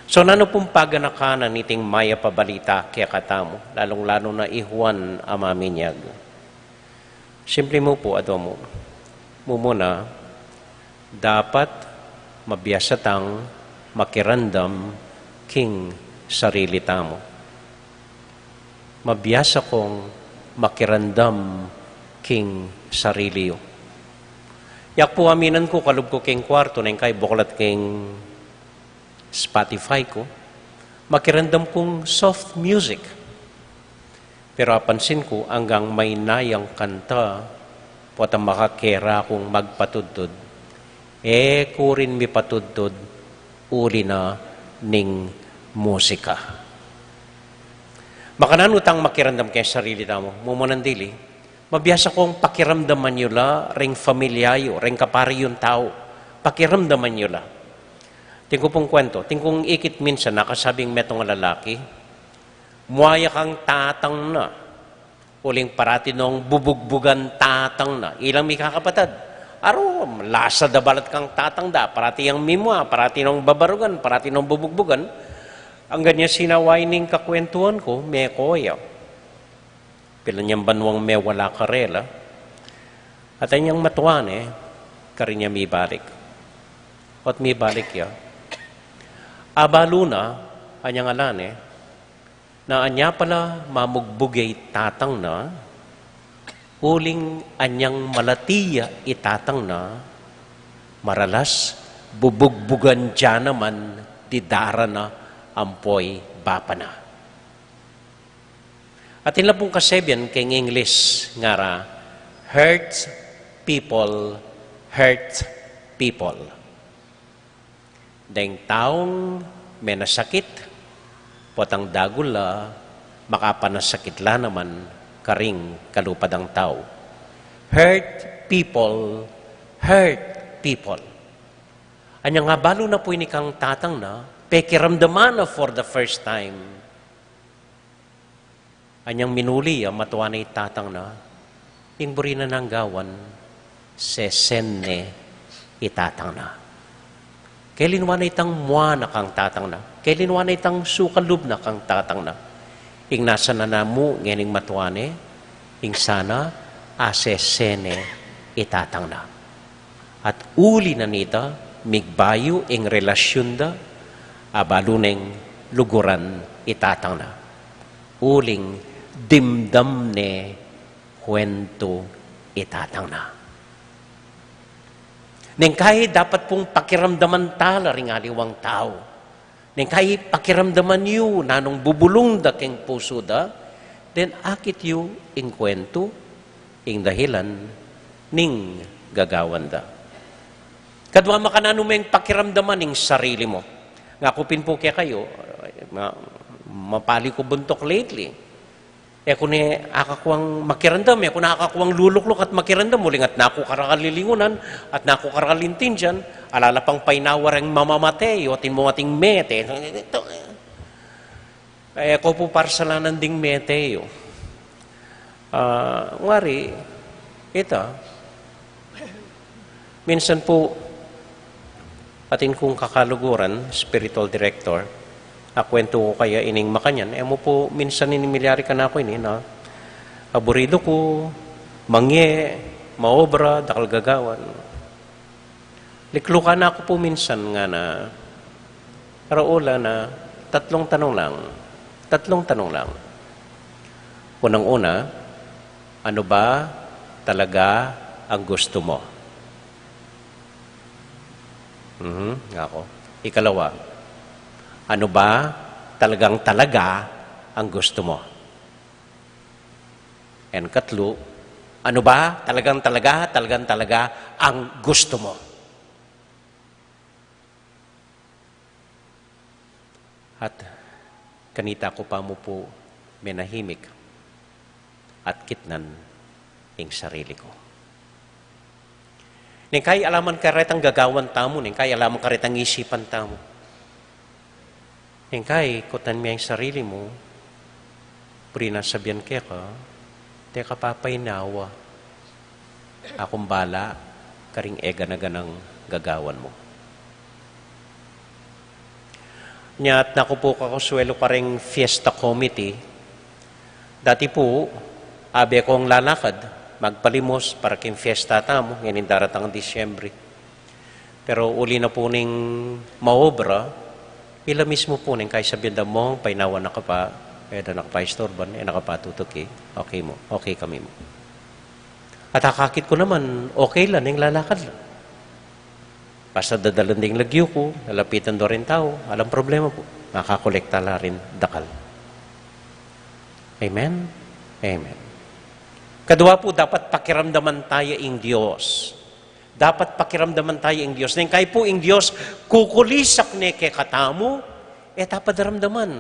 So, nanu pung paganaka na niting mayap a balita kekatamu, lalung-lalu na i Juan a maminyag? Simple mu pu, adwa mu. Mumuna, dapat mabiasa tang makiramdam king sarili tamu. Mabiasa kung makiramdam king sarili yu. Yak pu aminan ku, kalub ku king kwartu, neng kay buklat king Spotify ku, makiramdam kung soft music. Pero apansin ku, anggang maina yang kanta, potang makakera kung magpatudtud, e ku rin mipatudtud uli na ning musika. Makananu tang makiramdam king sarili tamu? Mumunan dili, mabiasa kung pakiramdaman yu la ring familia yu, ring kapari yung tau. Pakiramdaman yu la. Atin ku pung kwentu, atin kung ikit minsan, nakasabing metung a lalaki, mua ya kang tatang na, uling parati nong bubugbugan tatang na. Ilang mikakapatad, aru, lasa da balat kang tatang da, parati yang mimua, parati nong babarugan, parati nong bubugbugan. Anggang nya sinaway ning kakwentuan ku, meko ya. Pilan yang banuang mewala karela. At anyang matua ne, karin ya mibalik. At mibalik ya. Abalu na, anyang ala ne, na anya pala mamugbug ya i tatang na, uling anyang malati ya i tatang na, maralas, bubugbugan ya naman, didara na, ampo i bapa na. Atin la pung kasebian keng English, ngara, "Hurt people hurt people." Deng taung menasakit, potang dagul la, makapanasakit la naman karing kalupa dang tau. Hurt people hurt people. Anyang abalu na pu ini kang tatang na, pekiramdaman na for the first time. Anyang minuli ya, matua ne i tatang na, ing buri na nang gawan, sesen ne i tatang na. Kelinwa na itang mua na kang tatang na, kelinwa na itang sukalub na kang tatang na. Ing nasa na namu ngening matua ne, ing sana asese ne i tatang na. At uli na nita, migbayu ing relasyun da, abalu neng luguran i tatang na. Uling dimdam ne kwentu i tatang na. Neng kai dapat pung pakiramdaman tala ring aliwang tau. Neng kai pakiramdaman yu nanung bubulung da keng pusu da, den akit yu ing kwentu, ing dahilan, ning gagawan da. Kadwa makananu meng pakiramdaman ing sarili mu. Nga ku pin pu kekayu, ma-, mapali ku buntuk lately. E ku ne akakuang makiramdam, e ku ne akakuang lulukluk at makiramdam, uling at naku karakal lilingunan, at naku karakal intindian, ala la pang painawa reng mamamate, yu atin mu ating mete. E ku pu parsalanan ding mete yu. Ah, ngari, ita, minsan pu, atin kung kakaluguran, spiritual director, akwentu ku kaya ining makanyan, e mu pu minsan ini milyari kanaku ini na, aburidu ku mangye, maobra, dakal gagawan. Liklukan na ku pu minsan ngana, raula na, tatlung tanung lang, tatlung tanung lang. Unang-una, ano ba talaga ang gusto mo? Mhm, ako. Ikalawa, ano ba talagang talaga ang gusto mo? And katlo, ano ba talagang talaga, talagang talaga ang gusto mo? At kanita ku pa mu pu menahimik at kitnan ing sarili ku. Neng kai ala man karetang gagawan tamu, neng kai ala man karetang isipan tamu. Neng kai kutnan me ing sarili mu, buri nang sabian keka, teka, papainawa, akung bala karing e gana-ganang gagawan mu. Nya, at naku pu kakonsuelo karing fiesta committee. Dati pu, abe kung lalakad, magpalimos para king fiesta tamu, ngening daratang Disyembre. Pero uli na pu ning maobra, ila mismu pu neng kai sabian da, "Mong, painawa na ka pa, e da na ka pa istorban, e na ka pa tutuki, okay mu, okay kami mu." At akakit ku naman, okay la neng lalakad la. Basta dadalan da ing lagyu ku, lalapitan da ring tau, alang problema pu. Makakolekta la ring dakal. Amen? Amen. Kadua pu, dapat pakiramdaman taya ing Dios. Dapat pakiramdaman taya ing Dios. Neng kai pu ing Dios, kukulisak ne kekatamu, e ta pa daramdaman.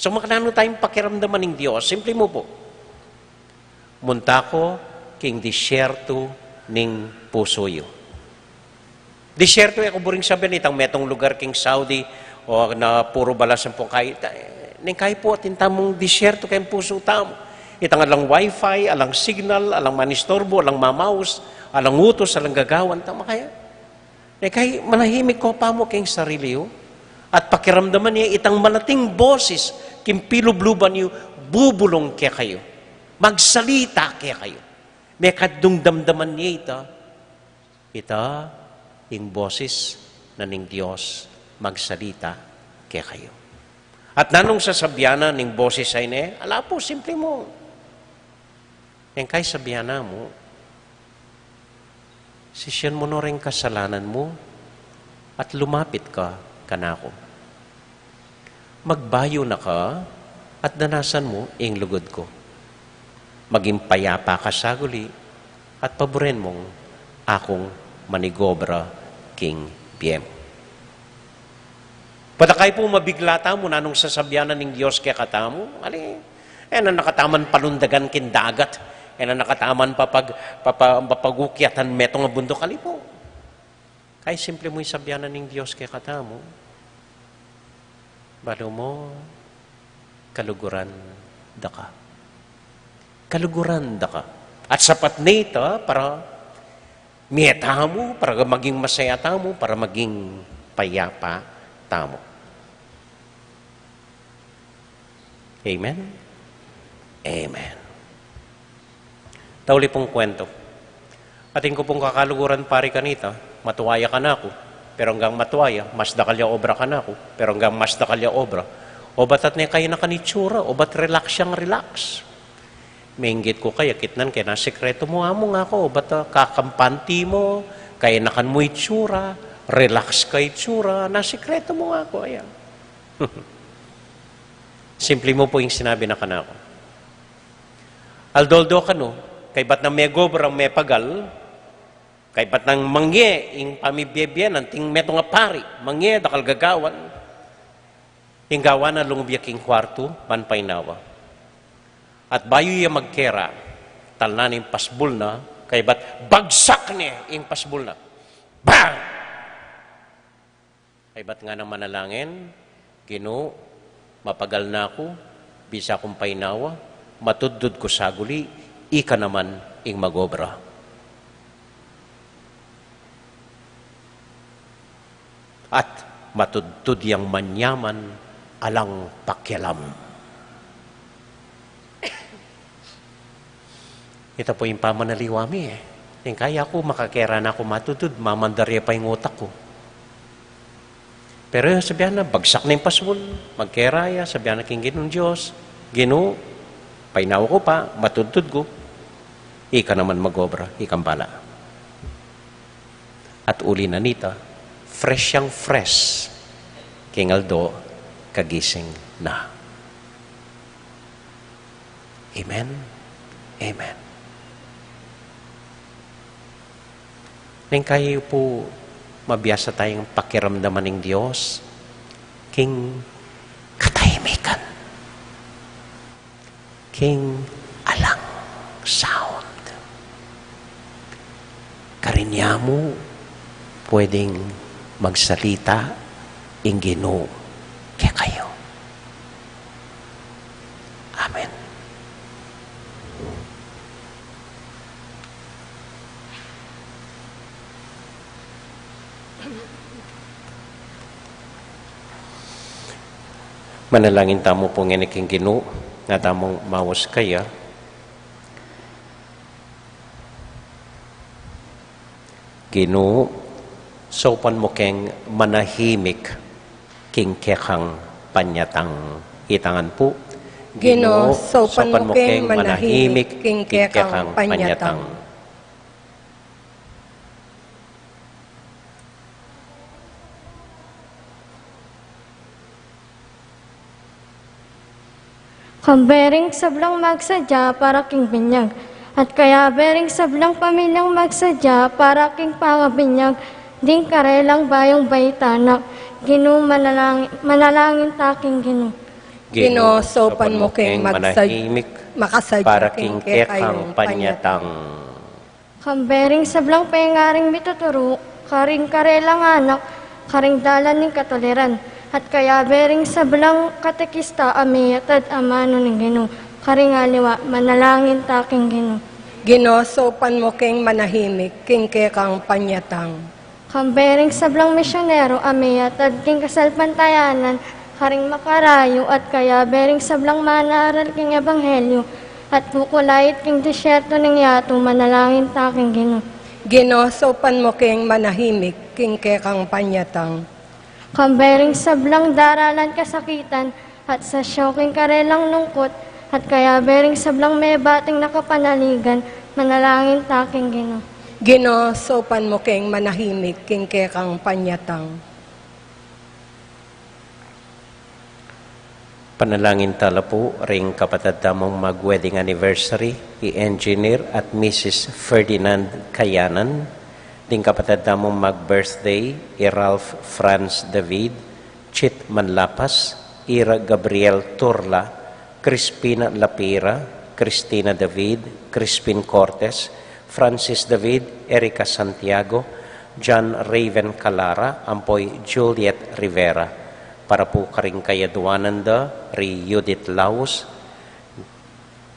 So, makananu tayang pakiramdaman ing Dios? Simple mu pu. Munta ko king disyerto ning pusu yu. Disyerto, e ku buring sabian itang metung lugar king Saudi, o na puru balas ampong kai. Ta-, neng kai pu atin tamung disyerto keng pusu tamu. Itang alang wifi, alang signal, alang manisturbu, alang mamaus, alang utus, alang gagawan tamu kaya. Neng kai manahimik ko pa mu keng sarili yu, at pakiramdaman ye itang malating bosis king pilubluban yu, bubulung kekayu, magsalita kekayu. Mekad dung damdaman ye ita, ita ing bosis na ning Dios magsalita kekayu. At nanung sasabian na ning bosis a ini? Ala pu, simple mu. Neng kai sabian na mu, sisian mu no ring kasalanan mu at lumapit ka kanaku. Magbayu na ka at danasan mu ing lugud ku. Maging payapa ka saguli at paburen mung akung manigobra king bie mu. Pata kai pu mabigla tamu, nanung sasabian na ning Dios kekatamu? Ali, e na na kataman palundagan king dagat, e na na kataman papag-, papa-, papagukyatan metung a bunduk, ali pu. Kai simple mu ing sabian na ning Dios kekatamu, balu mu, kaluguran da ka. Kaluguran da ka. At sapat na ita para mie tamu, para maging masaya tamu, para maging payapa tamu. Amen? Amen. Tauli pung kwento. Atin ku pung kakaluguran pari kanita, matua ya kanaku, pero anggang matua ya, mas dakal ya obra kanaku, pero anggang mas dakal ya obra. Obat at ne kainakan itsura, obat relax yang relax. Minggit ku kaya, kitnan ke, na sikretu mu, amu, nga ku, obat, ah, kakampanti mu, kainakan mu itsura, relax ka itsura, na sikretu mu, nga ku, ayan. Simple mu pu ing sinabi na kanaku. Aldo-aldo kanu, kaybat nang megobra, mepagal, kaybat nang mangge ing pamibie-bie na ning metung a pari, mangge, dakal gagawan. Ing gawan na, lungub ya king kwartu ban painawa. At bayu ya magkera, talnan ne ing pasbul na, kaybat bagsak ne ing pasbul na. Bang! Kaybat ngana manalangin, Ginu, mapagal na ku, bisa kung painawa, matudtud ku saguli, ika naman ing magobra. At matudtud yang manyaman, alang pakialam. Ita pu ing pamanaliwa mi, e. Ing kaya ku, makakera na ku matudtud, mamandar ya pa ing utak ku. Pero sabian na, bagsak na ing pasbul, magkera ya, sabian na king Ginung Dios, Ginu, painawa ku pa, matudtud ku, ika naman magobra, ikang bala. At uli na nita, Fresh yang fresh king aldo kagising na. Amen. Amen. Neng kayu pu mabiasa tayang pakiramdaman ning Dios king katahimikan, king alang sound. Karin ya mu pwedeng magsalita ing Ginu kekayu. Amen. Manalangin tamu pu ngeni king Ginu, nga tamung mawas kaya. Ginu, saupan mu keng manahimik king kekang panyatang. Itangan pu. Ginu, saupan mu keng manahimik king kekang panyatang. Kayabe ring sablang magsadya para king binyag, at kayabe ring sablang pamilyang magsadya para king pangabinyag ding karelang bayung baitanak. Ginu, manalangin, manalangin ta king Ginu. Ginu, saupan mu keng magsa-, manahimik makasadya para king kekang panyatang. Kayabe ring sablang pengaring mituturu karing karelang anak karing dalan ning katuliran, at kayabe ring sablang katekista a miyatad amanu ning Ginu karing aliwa. Manalangin ta king Ginu. Ginu, saupan mu keng manahimik king kekang panyatang. Kayabe ring sablang misyonero a miyatad king kasalpantayanan karing makarayu, at kayabe ring sablang manaaral king ebanghelyu at bukulait king disyerto ning yatu. Manalangin ta king Ginu. Ginu, saupan mu keng manahimik king kekang panyatang. Kayabe ring sablang daralan kasakitan at sasyaw king karelang lungkut, at kayabe ring sablang mebating nakapanaligan. Manalangin ta king Ginu. Ginu, saupan mu keng manahimik king kekang panyatang. Panalangin ta la pu ring kapatad tamung mag-wedding anniversary, i Engineer at Missus Ferdinand Kayanan, ding kapatad tamung mag-birthday, i Ralph Franz David, Chit Manlapas, Ira Gabriel Turla, Crispina Lapira, Cristina David, Crispin Cortes, Francis David, Erica Santiago, John Raven Calara, ampo i Juliet Rivera. Para pu karing kayaduanan da ri Judith Laus,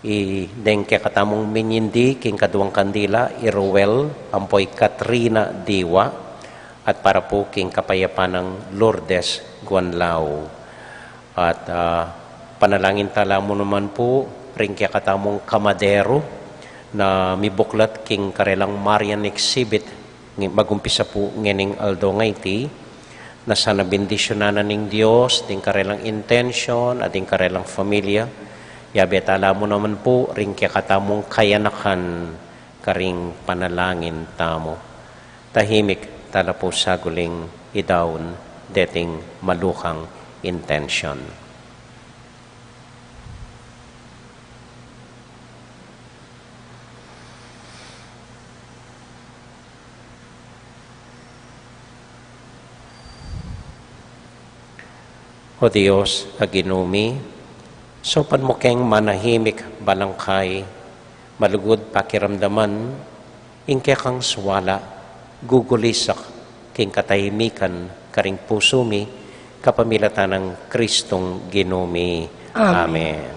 i deng kekatamung minyindi king kaduang kandila, i Ruel ampo i Katrina Diwa, at para pu king kapayapan nang Lourdes Guanlao. At, ah, panalangin ta la mu naman pu ring kekatamung kamaderu na mibuklat king karelang Marian exhibit, ngi-, magumpisa pu ngening aldo nga iti, na sana bendisyunan na ning Dios ding karelang intensyon at ding karelang familia. Yabe ta la mu naman pu ring kekatamung kayanakan karing panalangin tamu. Tahimik ta la pu saguling idaun deting malukang intensyon. O Dios a Ginu mi, saupan mu keng manahimik, balangkai, malugud pakiramdaman ing kekang suala, gugulisak king katahimikan karing pusu mi, kapamilatan nang Kristong Ginu mi. Amen. Amen.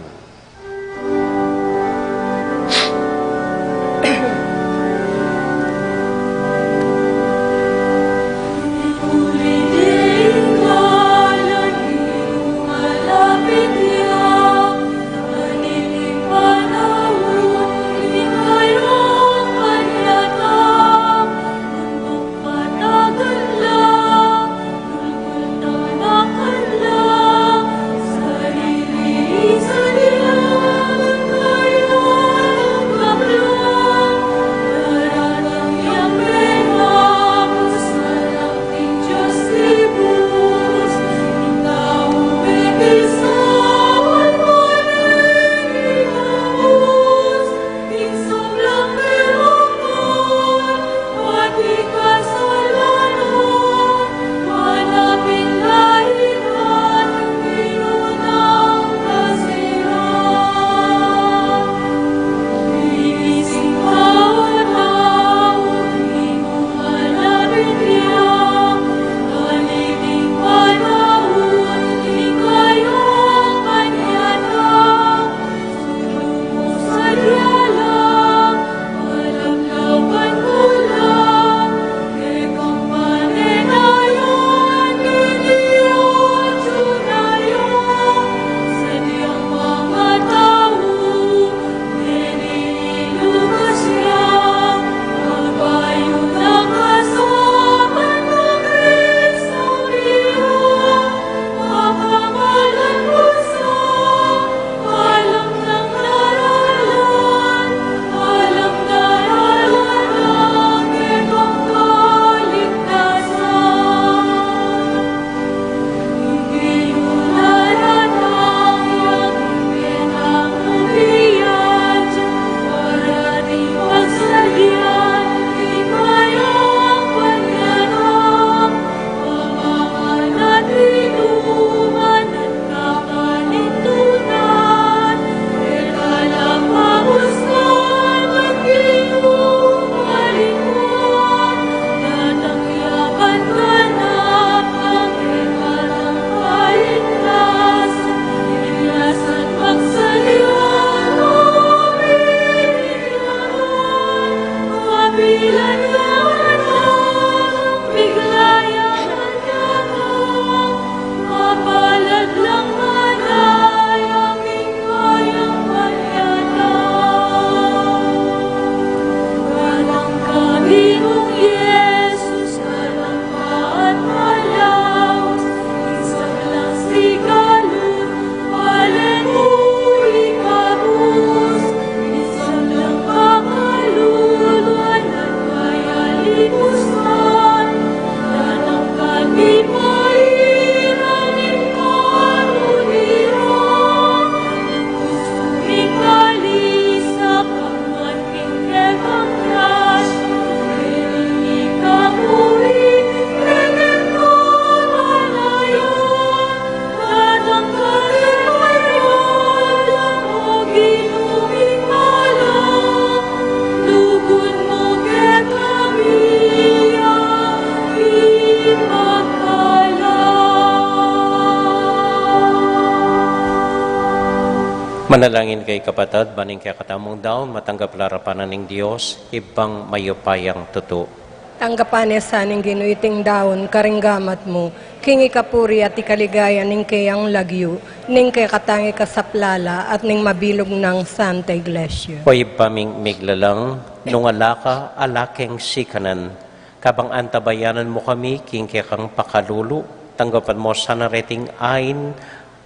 Manalangin kayu, kapatad, ban ing kekatamung daun matanggap la arapan na ning Dios, Ibpang mayupayang tutu. Tanggapan ne sa ning Ginu iting daun karing gamat mu, king ikapuri at ikaligaya ning keyang lagyu, ning kekatang ikasaplala at ning mabilug nang Santa Iglesia. O Ibpa ming miglalang, nung ala ka, ala keng sikanan. Kabang antabayanan mu kami king kekang pakalulu, tanggapan mu sana reting ain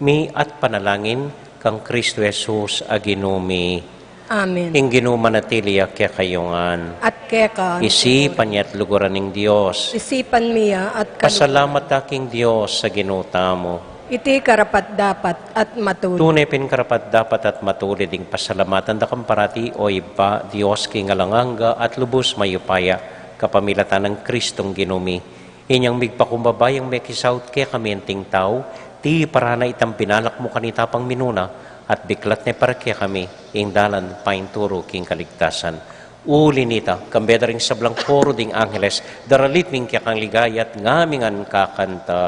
mi at panalangin kang Kristo Jesus a Ginu mi. Amen. Ing Ginu manatili ya kekayu ngan. At keka. Isipan ya at luguran ning Dios. Isipan mi ya at kaluguran. Pasalamat ta king Dios a Ginu tamu. Iti karapat-dapat at matulid. Tune pin karapat-dapat at matulid ing pasalamatan da kang parati, O Ibpa, Dios king alang angga at lubus mayupaya, kapamilatan nang Kristong Ginu mi. Inyang migpakumbaba yang mekisaut kekami anting tau, tiparan na itang binalak mu kanita pang minuna, at biklat ne para kekami ing dalan painturu king kaligtasan. Uli nita, kambe da ring sablang koro ding angeles, daralit mi ing kekang ligaya at ngami ngan kakanta.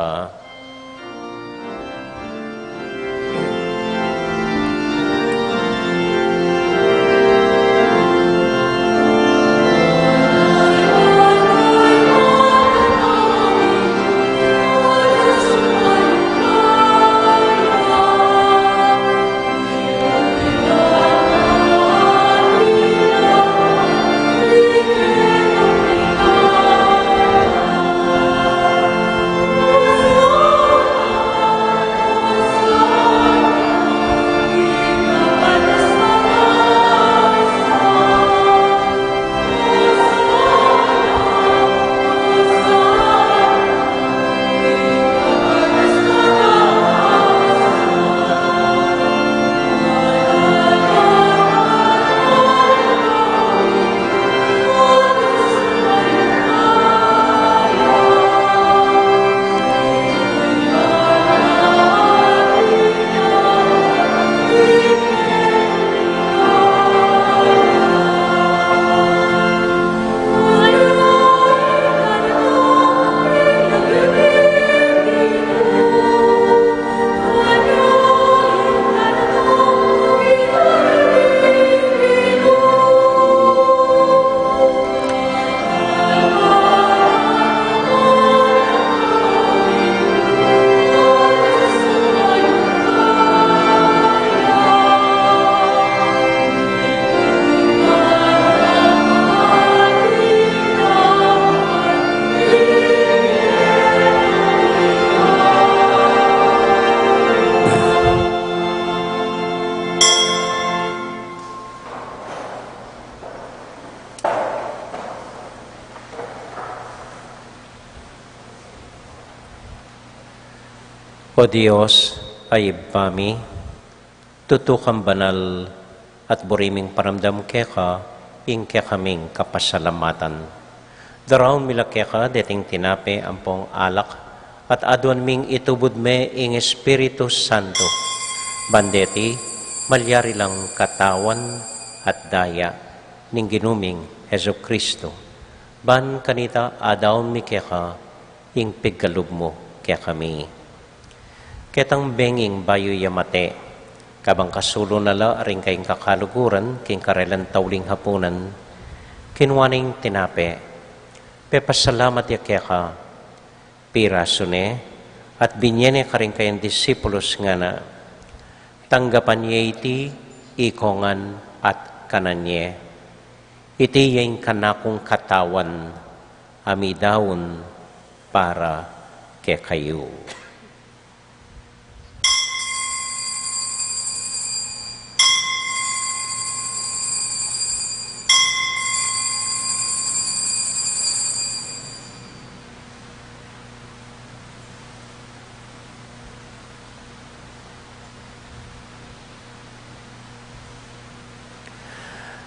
O Dios, a Ibpa mi, tutu kang banal, at buri ming paramdam keka ing kekaming kapasalamatan. Daraun mi la keka deting tinape ampong alak, at aduan ming itubud me ing Espiritu Santo. Ban deti, malyari lang katawan at daya ning Ginu ming Jesucristo. Ban kanita adaun mi keka ing pigkalub mu kekami. Ketang benging bayu ya mate, kabang kasulu na la ring kayang kakaluguran king karelang tauling hapunan, kinua ne ing tinape, pepasalamat ya keka, pirasu ne, at binye ne karing kayang disipulus ngana, tanggapan ye iti ikongan at kanan ye. Iti ya ing kanakung katawan, a midaun para kekayu.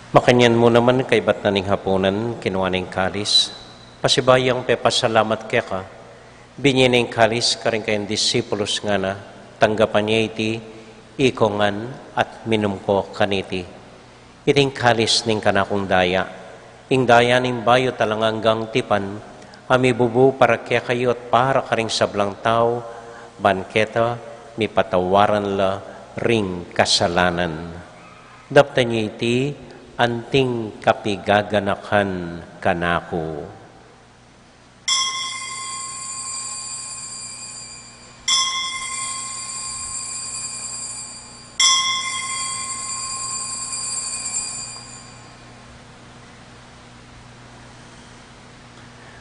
Makanyan mu naman kaybat na ning hapunan, kinua ne ing kalis, pasibayu yang pepasalamat keka, binye ne ing kalis karing kayang disipulus ngana, tanggapan ye iti ikongan at minum ko kaniti. Iti ing kalis ning kanakung daya, ing daya ning bayu at alang anggang tipan, a mibubu para kekayu at para karing sablang tau, ban keta mipatawaran la ring kasalanan. Daptan ye iti anting kapigaganakan kanaku.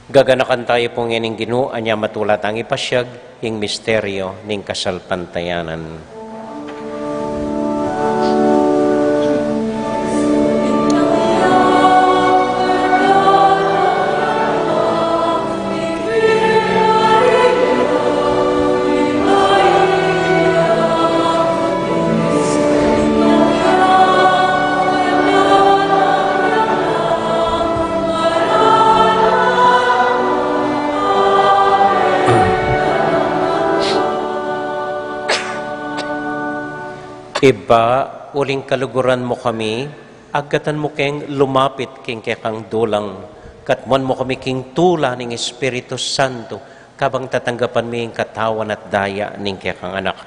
Gaganakan tayu pu ngening Ginu, anya matula tang ipasiag ing misteryo ning kasalpantayanan. Ibpa, uling kaluguran mu kami, agkatan mu keng lumapit king kekang dulang, katmuan mu kami king tula ning Espiritu Santo, kabang tatanggapan mi ing katawan at daya ning kekang Anak.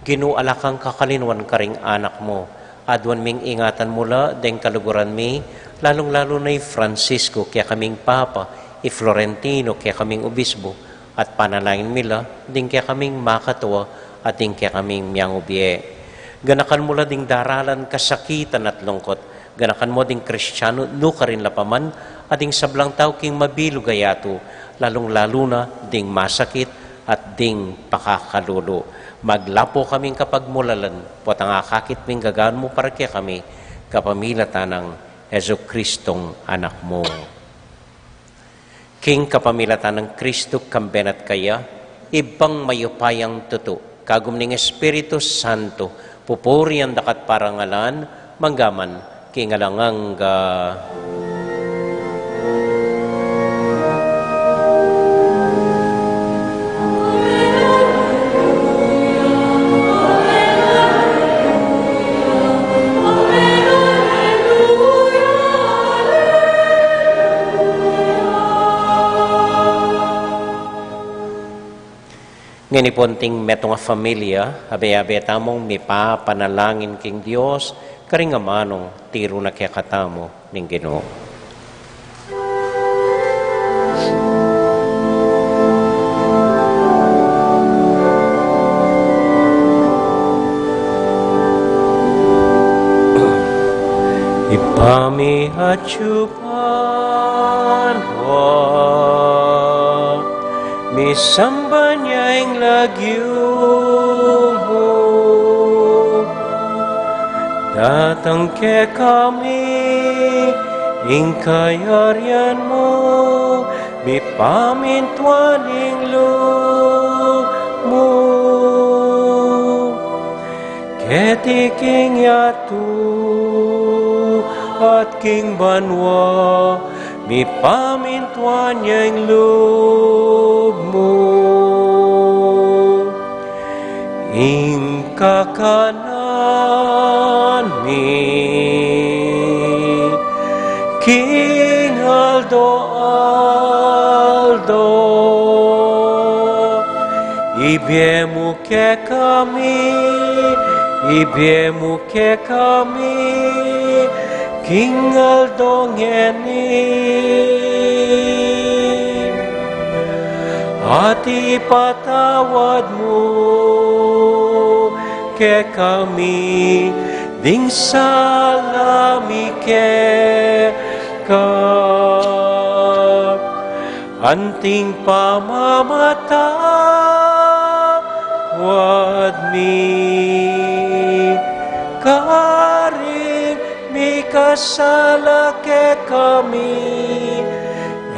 Ginu, ala kang kakalinuan karing anak mu. Aduan ming ingatan mu la deng kaluguran mi, lalung-lalu na i Francisco, kekaming Papa, i Florentino, kekaming Obispo, at panalangin mi la ding kekaming makatua at ding kekaming miangubie. Ganakan mu la ding daralan kasakitan at lungkot. Ganakan mu ding Kristiano nukarin la pa man, at ding sablang tau king mabilug a yatu, lalung-lalu na ding masakit at ding pakakalulu. Maglapu kaming kapagmulalan, potang akakit ming gagawan mu para kekami, kapamilatan nang Jesucristong Anak mu. King kapamilatan nang Kristo, kambe na at kaya, Ibpang mayupayang tutu, kagum ning Espiritu Santo, pupurian da ka at parangalan, mangga man king alang angga. Ngeni pu anting metung a familia, abe-abe tamung mipapanalangin king Dios, karing amanung tiru na kekatamu ning Ginu. Ibpa mi atyu banua, misamban ya ing lagyu mu, datang kekami ing kayarian mu, mipamintuan ing lub mu keti king yatu at king banua, mipamintuan ya ing lub mu. Ing kakanan mi king aldo-aldo, ibie mu kekami, ibie mu kekami king aldo ngeni. At ipatawad mu kekami ding sala mi keka, anting pamamatawad mi karing mikasala kekami.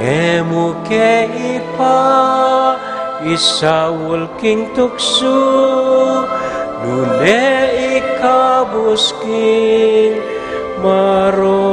E mu ke ipaisaul king tuksu, nune ikabus king marok.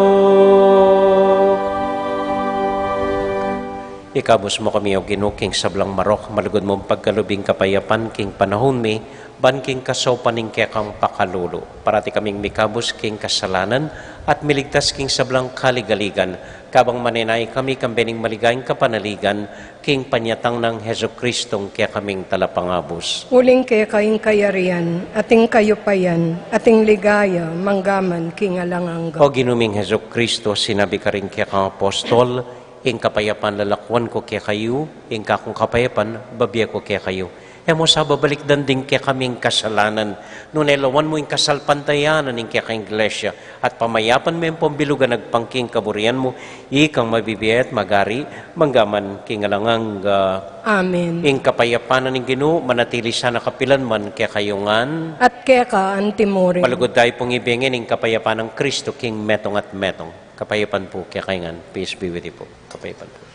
Ikabus mu kami, O Ginu, king sablang marok, malugud mung pagkalub ing kapayapan king panaun mi, ban king kasaupan ning kekang pakalulu, parati kaming mikabus king kasalanan, at miligtas king sablang kaligaligan, kabang manenaya kami kambe ning maligayang kapanaligan, king panyatang nang Jesucristo a kekaming Talapangabus. Uling keka ing kayarian, at ing kayupayan, at ing ligaya, manggaman king alang angga. O Ginu ming Jesucristo, sinabi karing kekang apostol, ing kapayapan lalakuan ku kekayu, ing kakung kapayapan bibie ku kekayu. E mu sa babalikdan ding kekaming kasalanan, nune lawan mu ing kasalpantayanan ning kekang Iglesia, at pamayapan me ampong bilugan agpang king kaburian mu, ikang mabibie at magari, manggaman king alang angga. Amen. Ing kapayapan ning Ginu, manatili sana kapilan man kekayu ngan. At keka antimurin. Malugud tamu pung ibie ngan ing kapayapan nang Kristo king metung at metung. Kapayapan pu kekayu ngan. Peace be with you po. Kapayapan pu.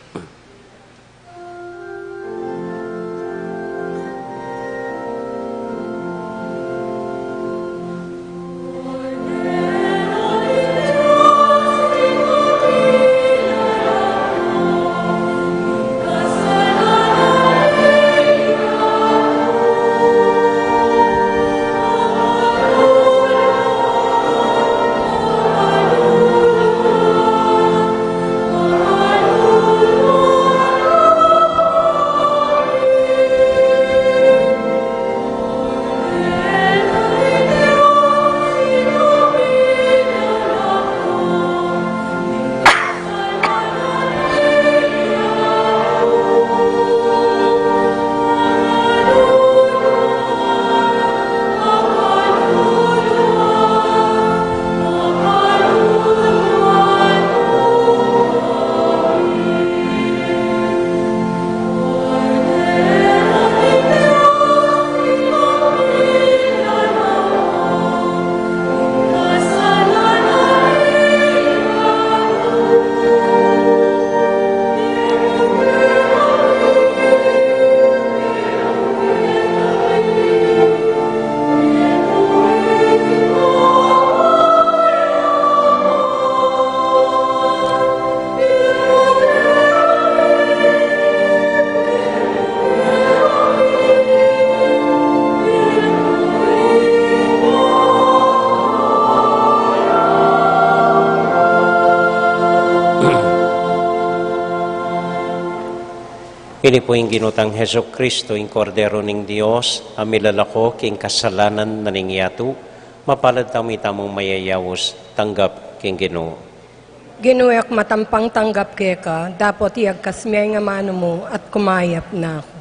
Ini pu ing Ginu tang Jesucristo, ing Kordero ning Dios, a milalako king kasalanan na ning yatu. Mapalad tamu itamung mayayaus, tanggap king Ginu. Ginu, e ku matampang tanggap keka, dapot iyagkas mu ing amanu mu at kumayap na ku.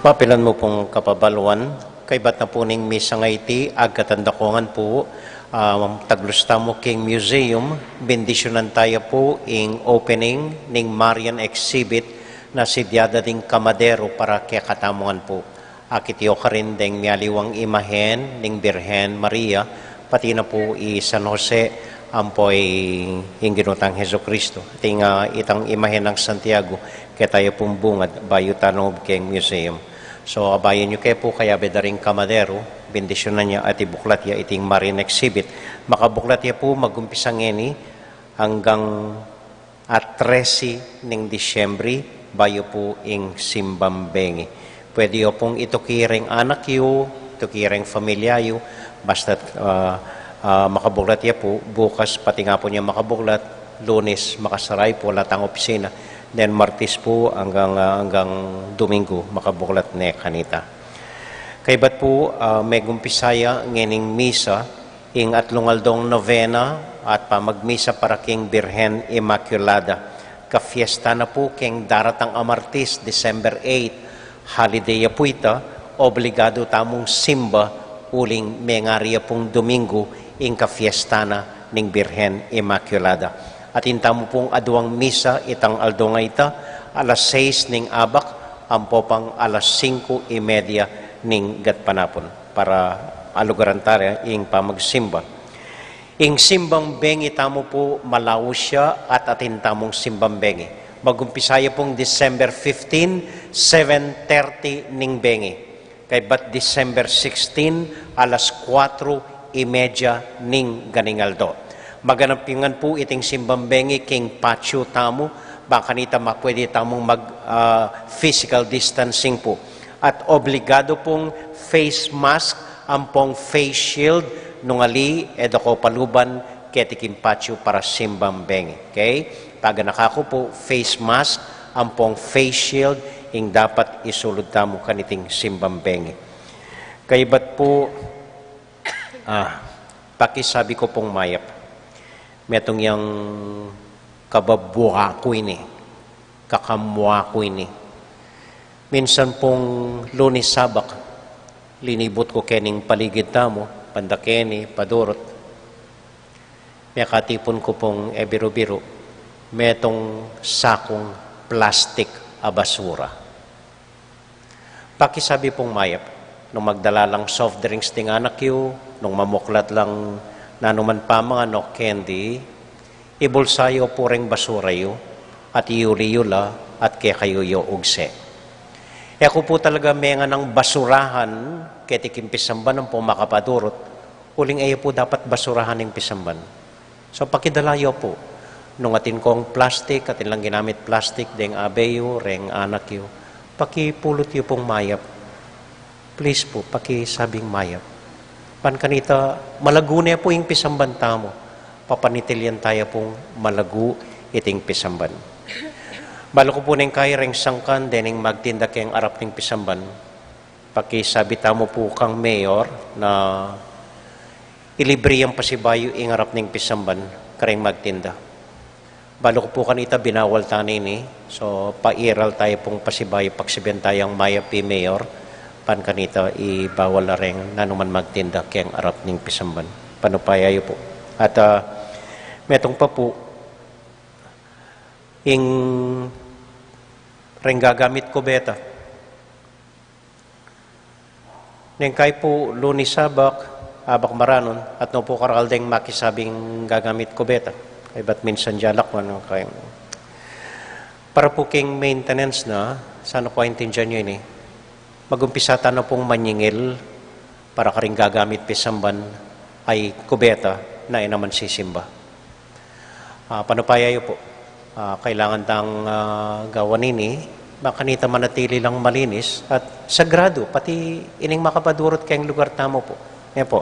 Mapilan mu pung kapabaluan, kaybat na pu ning misa a iti, agkatan da ku ngan pu, ah, taglus tamu king museum, bendisyunan taya pu ing opening ning Marian exhibit na sidyada ding kamadero para kekatamu ngan pu. Akit yu karin deng mialiwang imahen ning Birhen Maria, pati na pu i San Jose, ampo i ing Ginu tang Jesucristo. Ating, ah, itang imahen nang Santiago, keta ya pung bungad, bayu ta lub keng museum. So, abayan yu ke pu, kayabe da ring kamadero, bendisyunan ya at ibuklat ya iting Marian exhibit. Makabuklat ya pu, magumpisa ngeni, anggang a trese ning Disyembre, bayu pu ing simbang bengi. Pwede yu pung ituki ring anak yu, ituki ring familia yu, basta, ah, ah, makabuklat ya pu, bukas pati nga pu nya makabuklat, Lunes, makasara ya pu, ala tang opisina, then Martes pu, anggang, ah, anggang Domingo, makabuklat ne kanita. Kaybat pu, ah, megumpisa ya ngening misa, ing atlung aldong novena at pamagmisa para king Birhen Inmaculada. Kafiesta na pu keng daratang a Martes, December eight, holiday ya pu ita, obligadu tamung simba, uling mengari ya pung Domingo, ing kafiesta na ning Birhen Inmaculada. Atin tamu pung aduang misa itang aldong a ita, alas sais ning abak, ampo pang alas singko y media ning gatpanapun. Para alugaran taya ing pamagsimba. Ing simbang bengi tamu pu malaus ya at atin tamung simbang bengi. Magumpisa ya pung December fifteen, seven thirty ning bengi. Kaybat December sixteen, alas kuatro y media ning ganing aldo. Maganap ngan pu iting simbang bengi king patio tamu, bang kanita mapwede tamung mag, ah, physical distancing pu. At obligadu pung face mask ampong face shield nung ali e da ko paluban keti king patio para simbang bengi. Okay? Paganaka ku pu, face mask ampong face shield ing dapat isulud tamu kaniting simbang bengi. Kaybat pu, ah, pakisabi ku pung mayap. Metung yang kababua ku ini, kakamua ku ini. Minsan pung Lunes, Sabak, linibut ku kening paligid tamu, banda keni, padurut. Mekatipun ku pung e biru-biru, metung sakung plastik a basura. Pakisabi pung mayap, nung magdala lang soft drinks ding anak yu, nung mamuklat lang nanuman pamangan o candy, ibulsa yu pu ring basura yu, at iyuli yu la, at kekayu yu ugse. E ku pu talaga menganang basurahan keti king pisamban ampong makapadurut, uling e yu pu dapat basurahan ing pisamban. So, pakidala yu pu. Nung atin kong plastik, atin lang ginamit plastik deng abe yu, reng anak yu, pakipulut yu pung mayap. Please pu, pakisabing mayap. Ban kanita, malagu ne pu ing pisamban tamu. Papanitilian taya pung malagu iting pisamban. Balu ku pu neng kai reng sangkan dening magtinda keng arap ning pisamban. Pakisabi tamu pu kang mayor na ilibre yang pasibayu ing arap ning pisamban kareng magtinda. Balu ku pu kanita binawal tana ini, so pairal taya pung pasibayu, pagsabian tayang mayap i mayor, ban kanita ibawal la reng nanuman magtinda keng arap ning pisamban. Panupaya yu pu. At, ah, metung pa pu, ing reng gagamit kubeta. Neng kai pu Lunes, Sabak, Abak Maranun, at no pu karakal deng makisabing gagamit kubeta. Kaybat minsan jalak man, kay para pu king maintenance na, sana ku aintindian yu ini. Magumpisa tana pung manyingil para karing gagamit pisamban a kubeta na e naman sisimba. Ah, panupaya yu pu. Ah, kailangan tang, ah, gawan ini, ban kanita manatili lang malinis at sagrado, pati ining makapadurut keng lugar tamu pu. Yan pu.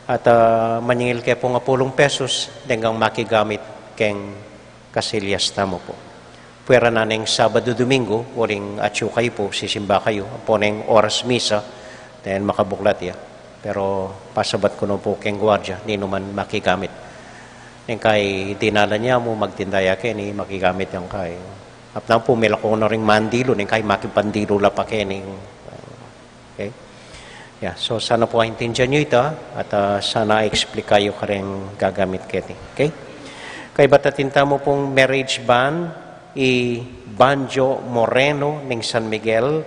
At, ah, manyingil ke pung apulung pesus, deng makigamit keng kasilyas tamu pu. Puwera na neng Sabado, Domingo, uling atyu kayu pu, sisimba kayu, ampo neng oras misa, then makabuklat ya. Pero pasabat ku no pu keng guardia, ninu man makigamit. Neng kai dinalan ya mu, magtinda ya keni, makigamit yang kai. Apnang pu, milako na ring mandilu, neng kai makipandilu la pa keni. Okay? Yeah, so sana pu aintindian yu ita, at, ah, sana explain yu kareng gagamit keti. Okay? Kaybat atin tamu pung marriage band, i Banjo Moreno ning San Miguel,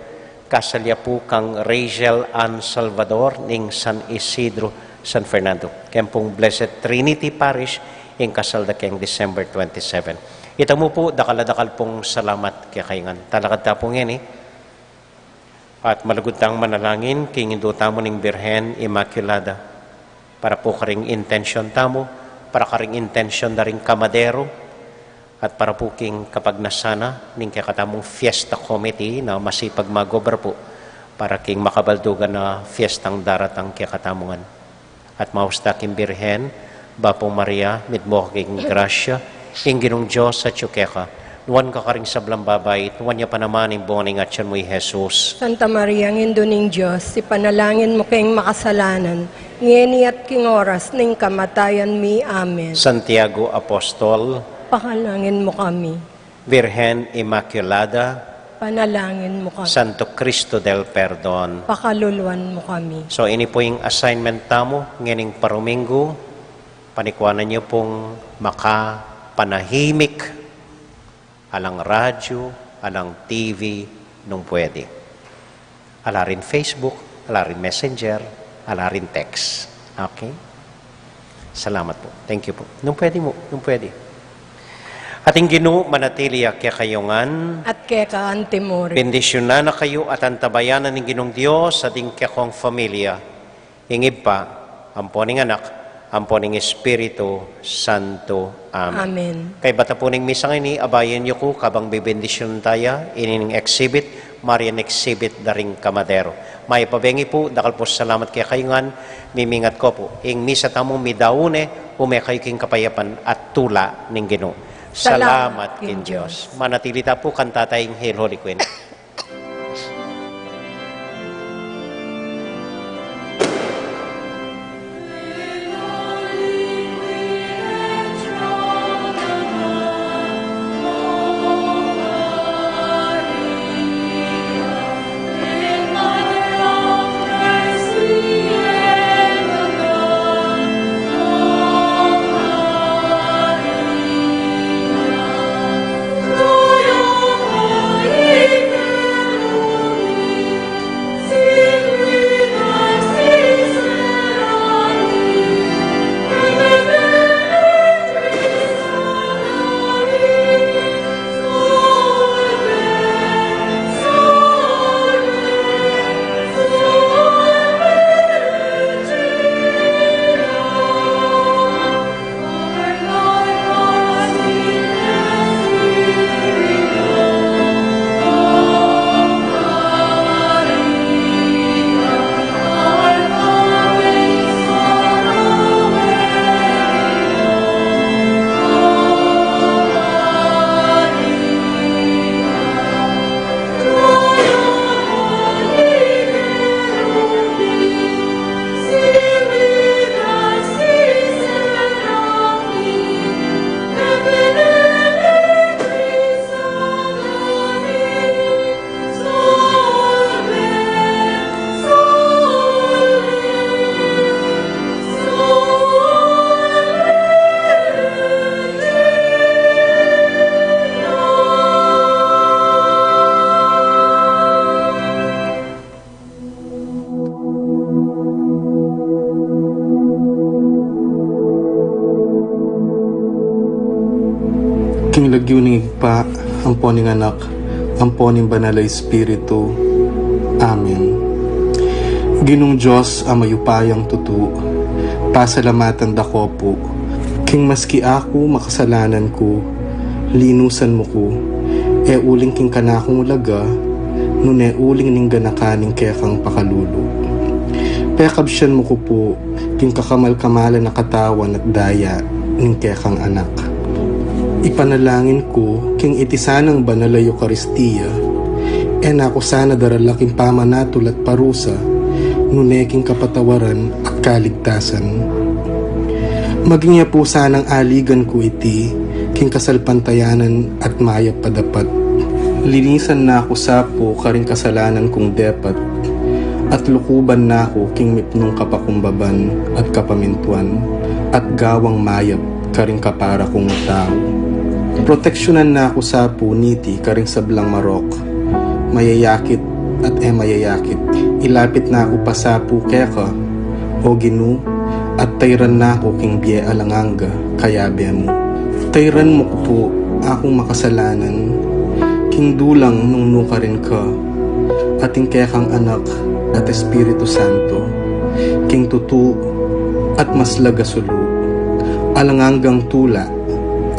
kasal ya pu kang Rachel Ann Salvador ning San Isidro, San Fernando. Keng pung Blessed Trinity Parish, ing kasal da keng December twenty-seven. Ita mu pu, dakal a dakal pung salamat kekayu ngan. Talakad ta pu ngeni. At malugud tang manalangin king Indu tamu ning Birhen Inmaculada, para pu karing intensyon tamu, para karing intensyon da ring kamadero, at para pu king kapagnasan na ning kekatamung fiesta committee na masipag mag-obra pu para king makabaldugan a fiestang daratang kekatamu ngan. At maus ta king Birhen, Bapu Maria, mitmu ka king grasya, ing Ginung Dios atyu keka. Nuan ka karing sablang babai, at nuan ya pa naman ing bunga ning atyan mu, i Jesus. Santa Maria, Indu ning Dios, ipanalangin mu keng makasalanan, ngeni at king oras ning kamatayan mi. Amen. Santiago Apostol, panalangin mu kami. Virgen Inmaculada, panalangin mu kami. Santo Cristo del Perdon, pakaluluan mu kami. So, ini pu ing assignment tamu ngening paruminggu, panikuanan yu pung makapanahimik, alang radyo, alang T V, nung pwede. Ala ring Facebook, ala ring Messenger, ala ring text. Okay? Salamat pu. Thank you pu. Nung pwede mu, nung pwede. At ing Ginu manatili ya kekayu ngan. At keka antimurin. Bendisyunan na kayu at antabayanan ning Ginung Dios at ing kekong familia. Ing Ibpa, ampo ning Anak, ampo ning Espiritu Santo. Amen. Amen. Kaybat a pu ning misa ngeni, abayan yu ku kabang bebendisyunan taya ining exhibit, Marian exhibit da ring kamadero. Mayap a bengi pu, dakal pung salamat kekayu ngan, mimingat ko pu. Ing misa tamung midaun ne, ume kayu king kapayapan at tula ning Ginu. Salamat king Dios. Manatili ta pu, kanta taya ing Hail Holy Queen. King lagyu ning Ibpa, ampo ning Anak, ampo ning Banal a Espiritu. Amen. Ginung Dios a mayupayang tutu, pasalamatan da ko pu, king maski aku makasalanan ku, linusan mu ku, e uling king kanakung ulaga, nune uling ning ganakan ning kekang pakalulu. Pekabsian mu ku pu, king kakamal-kamalan a katawan at daya ning kekang Anak. Ipanalangin ku king iti sanang banal a Eukaristia, e na ku sana darala king pamanatul at parusa, nune king kapatawaran at kaligtasan. Maging ya pu sanang aligan ku iti king kasalpantayanan at mayap a dapat. Linisan na ku sa pu karing kasalanan kung depat, at lukuban na ku king mipnung kapakumbaban at kapamintuan, at gawang mayap karing kapara kung tau. Proteksyunan na ku sa pu niti karing sablang marok, mayayakit at e mayayakit. Ilapit na ku pa sa pu keka, O Ginu, at tayran na ku king bie alang angga, kayabe mu. Tayran mu ku pu akung makasalanan, king dulang nung nukarin ka, at ing kekang Anak at Espiritu Santo, king tutu at maslag a sulu, alang anggang tula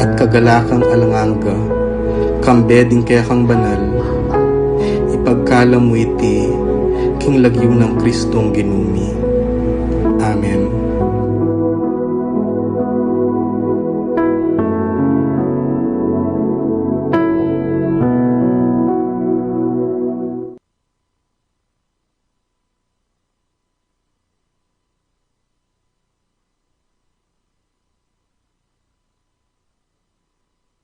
at kagalakan alang angga, kambe ding kekang banal, ipagkalam mu iti king lagyu nang Kristong Ginu mi. Amen.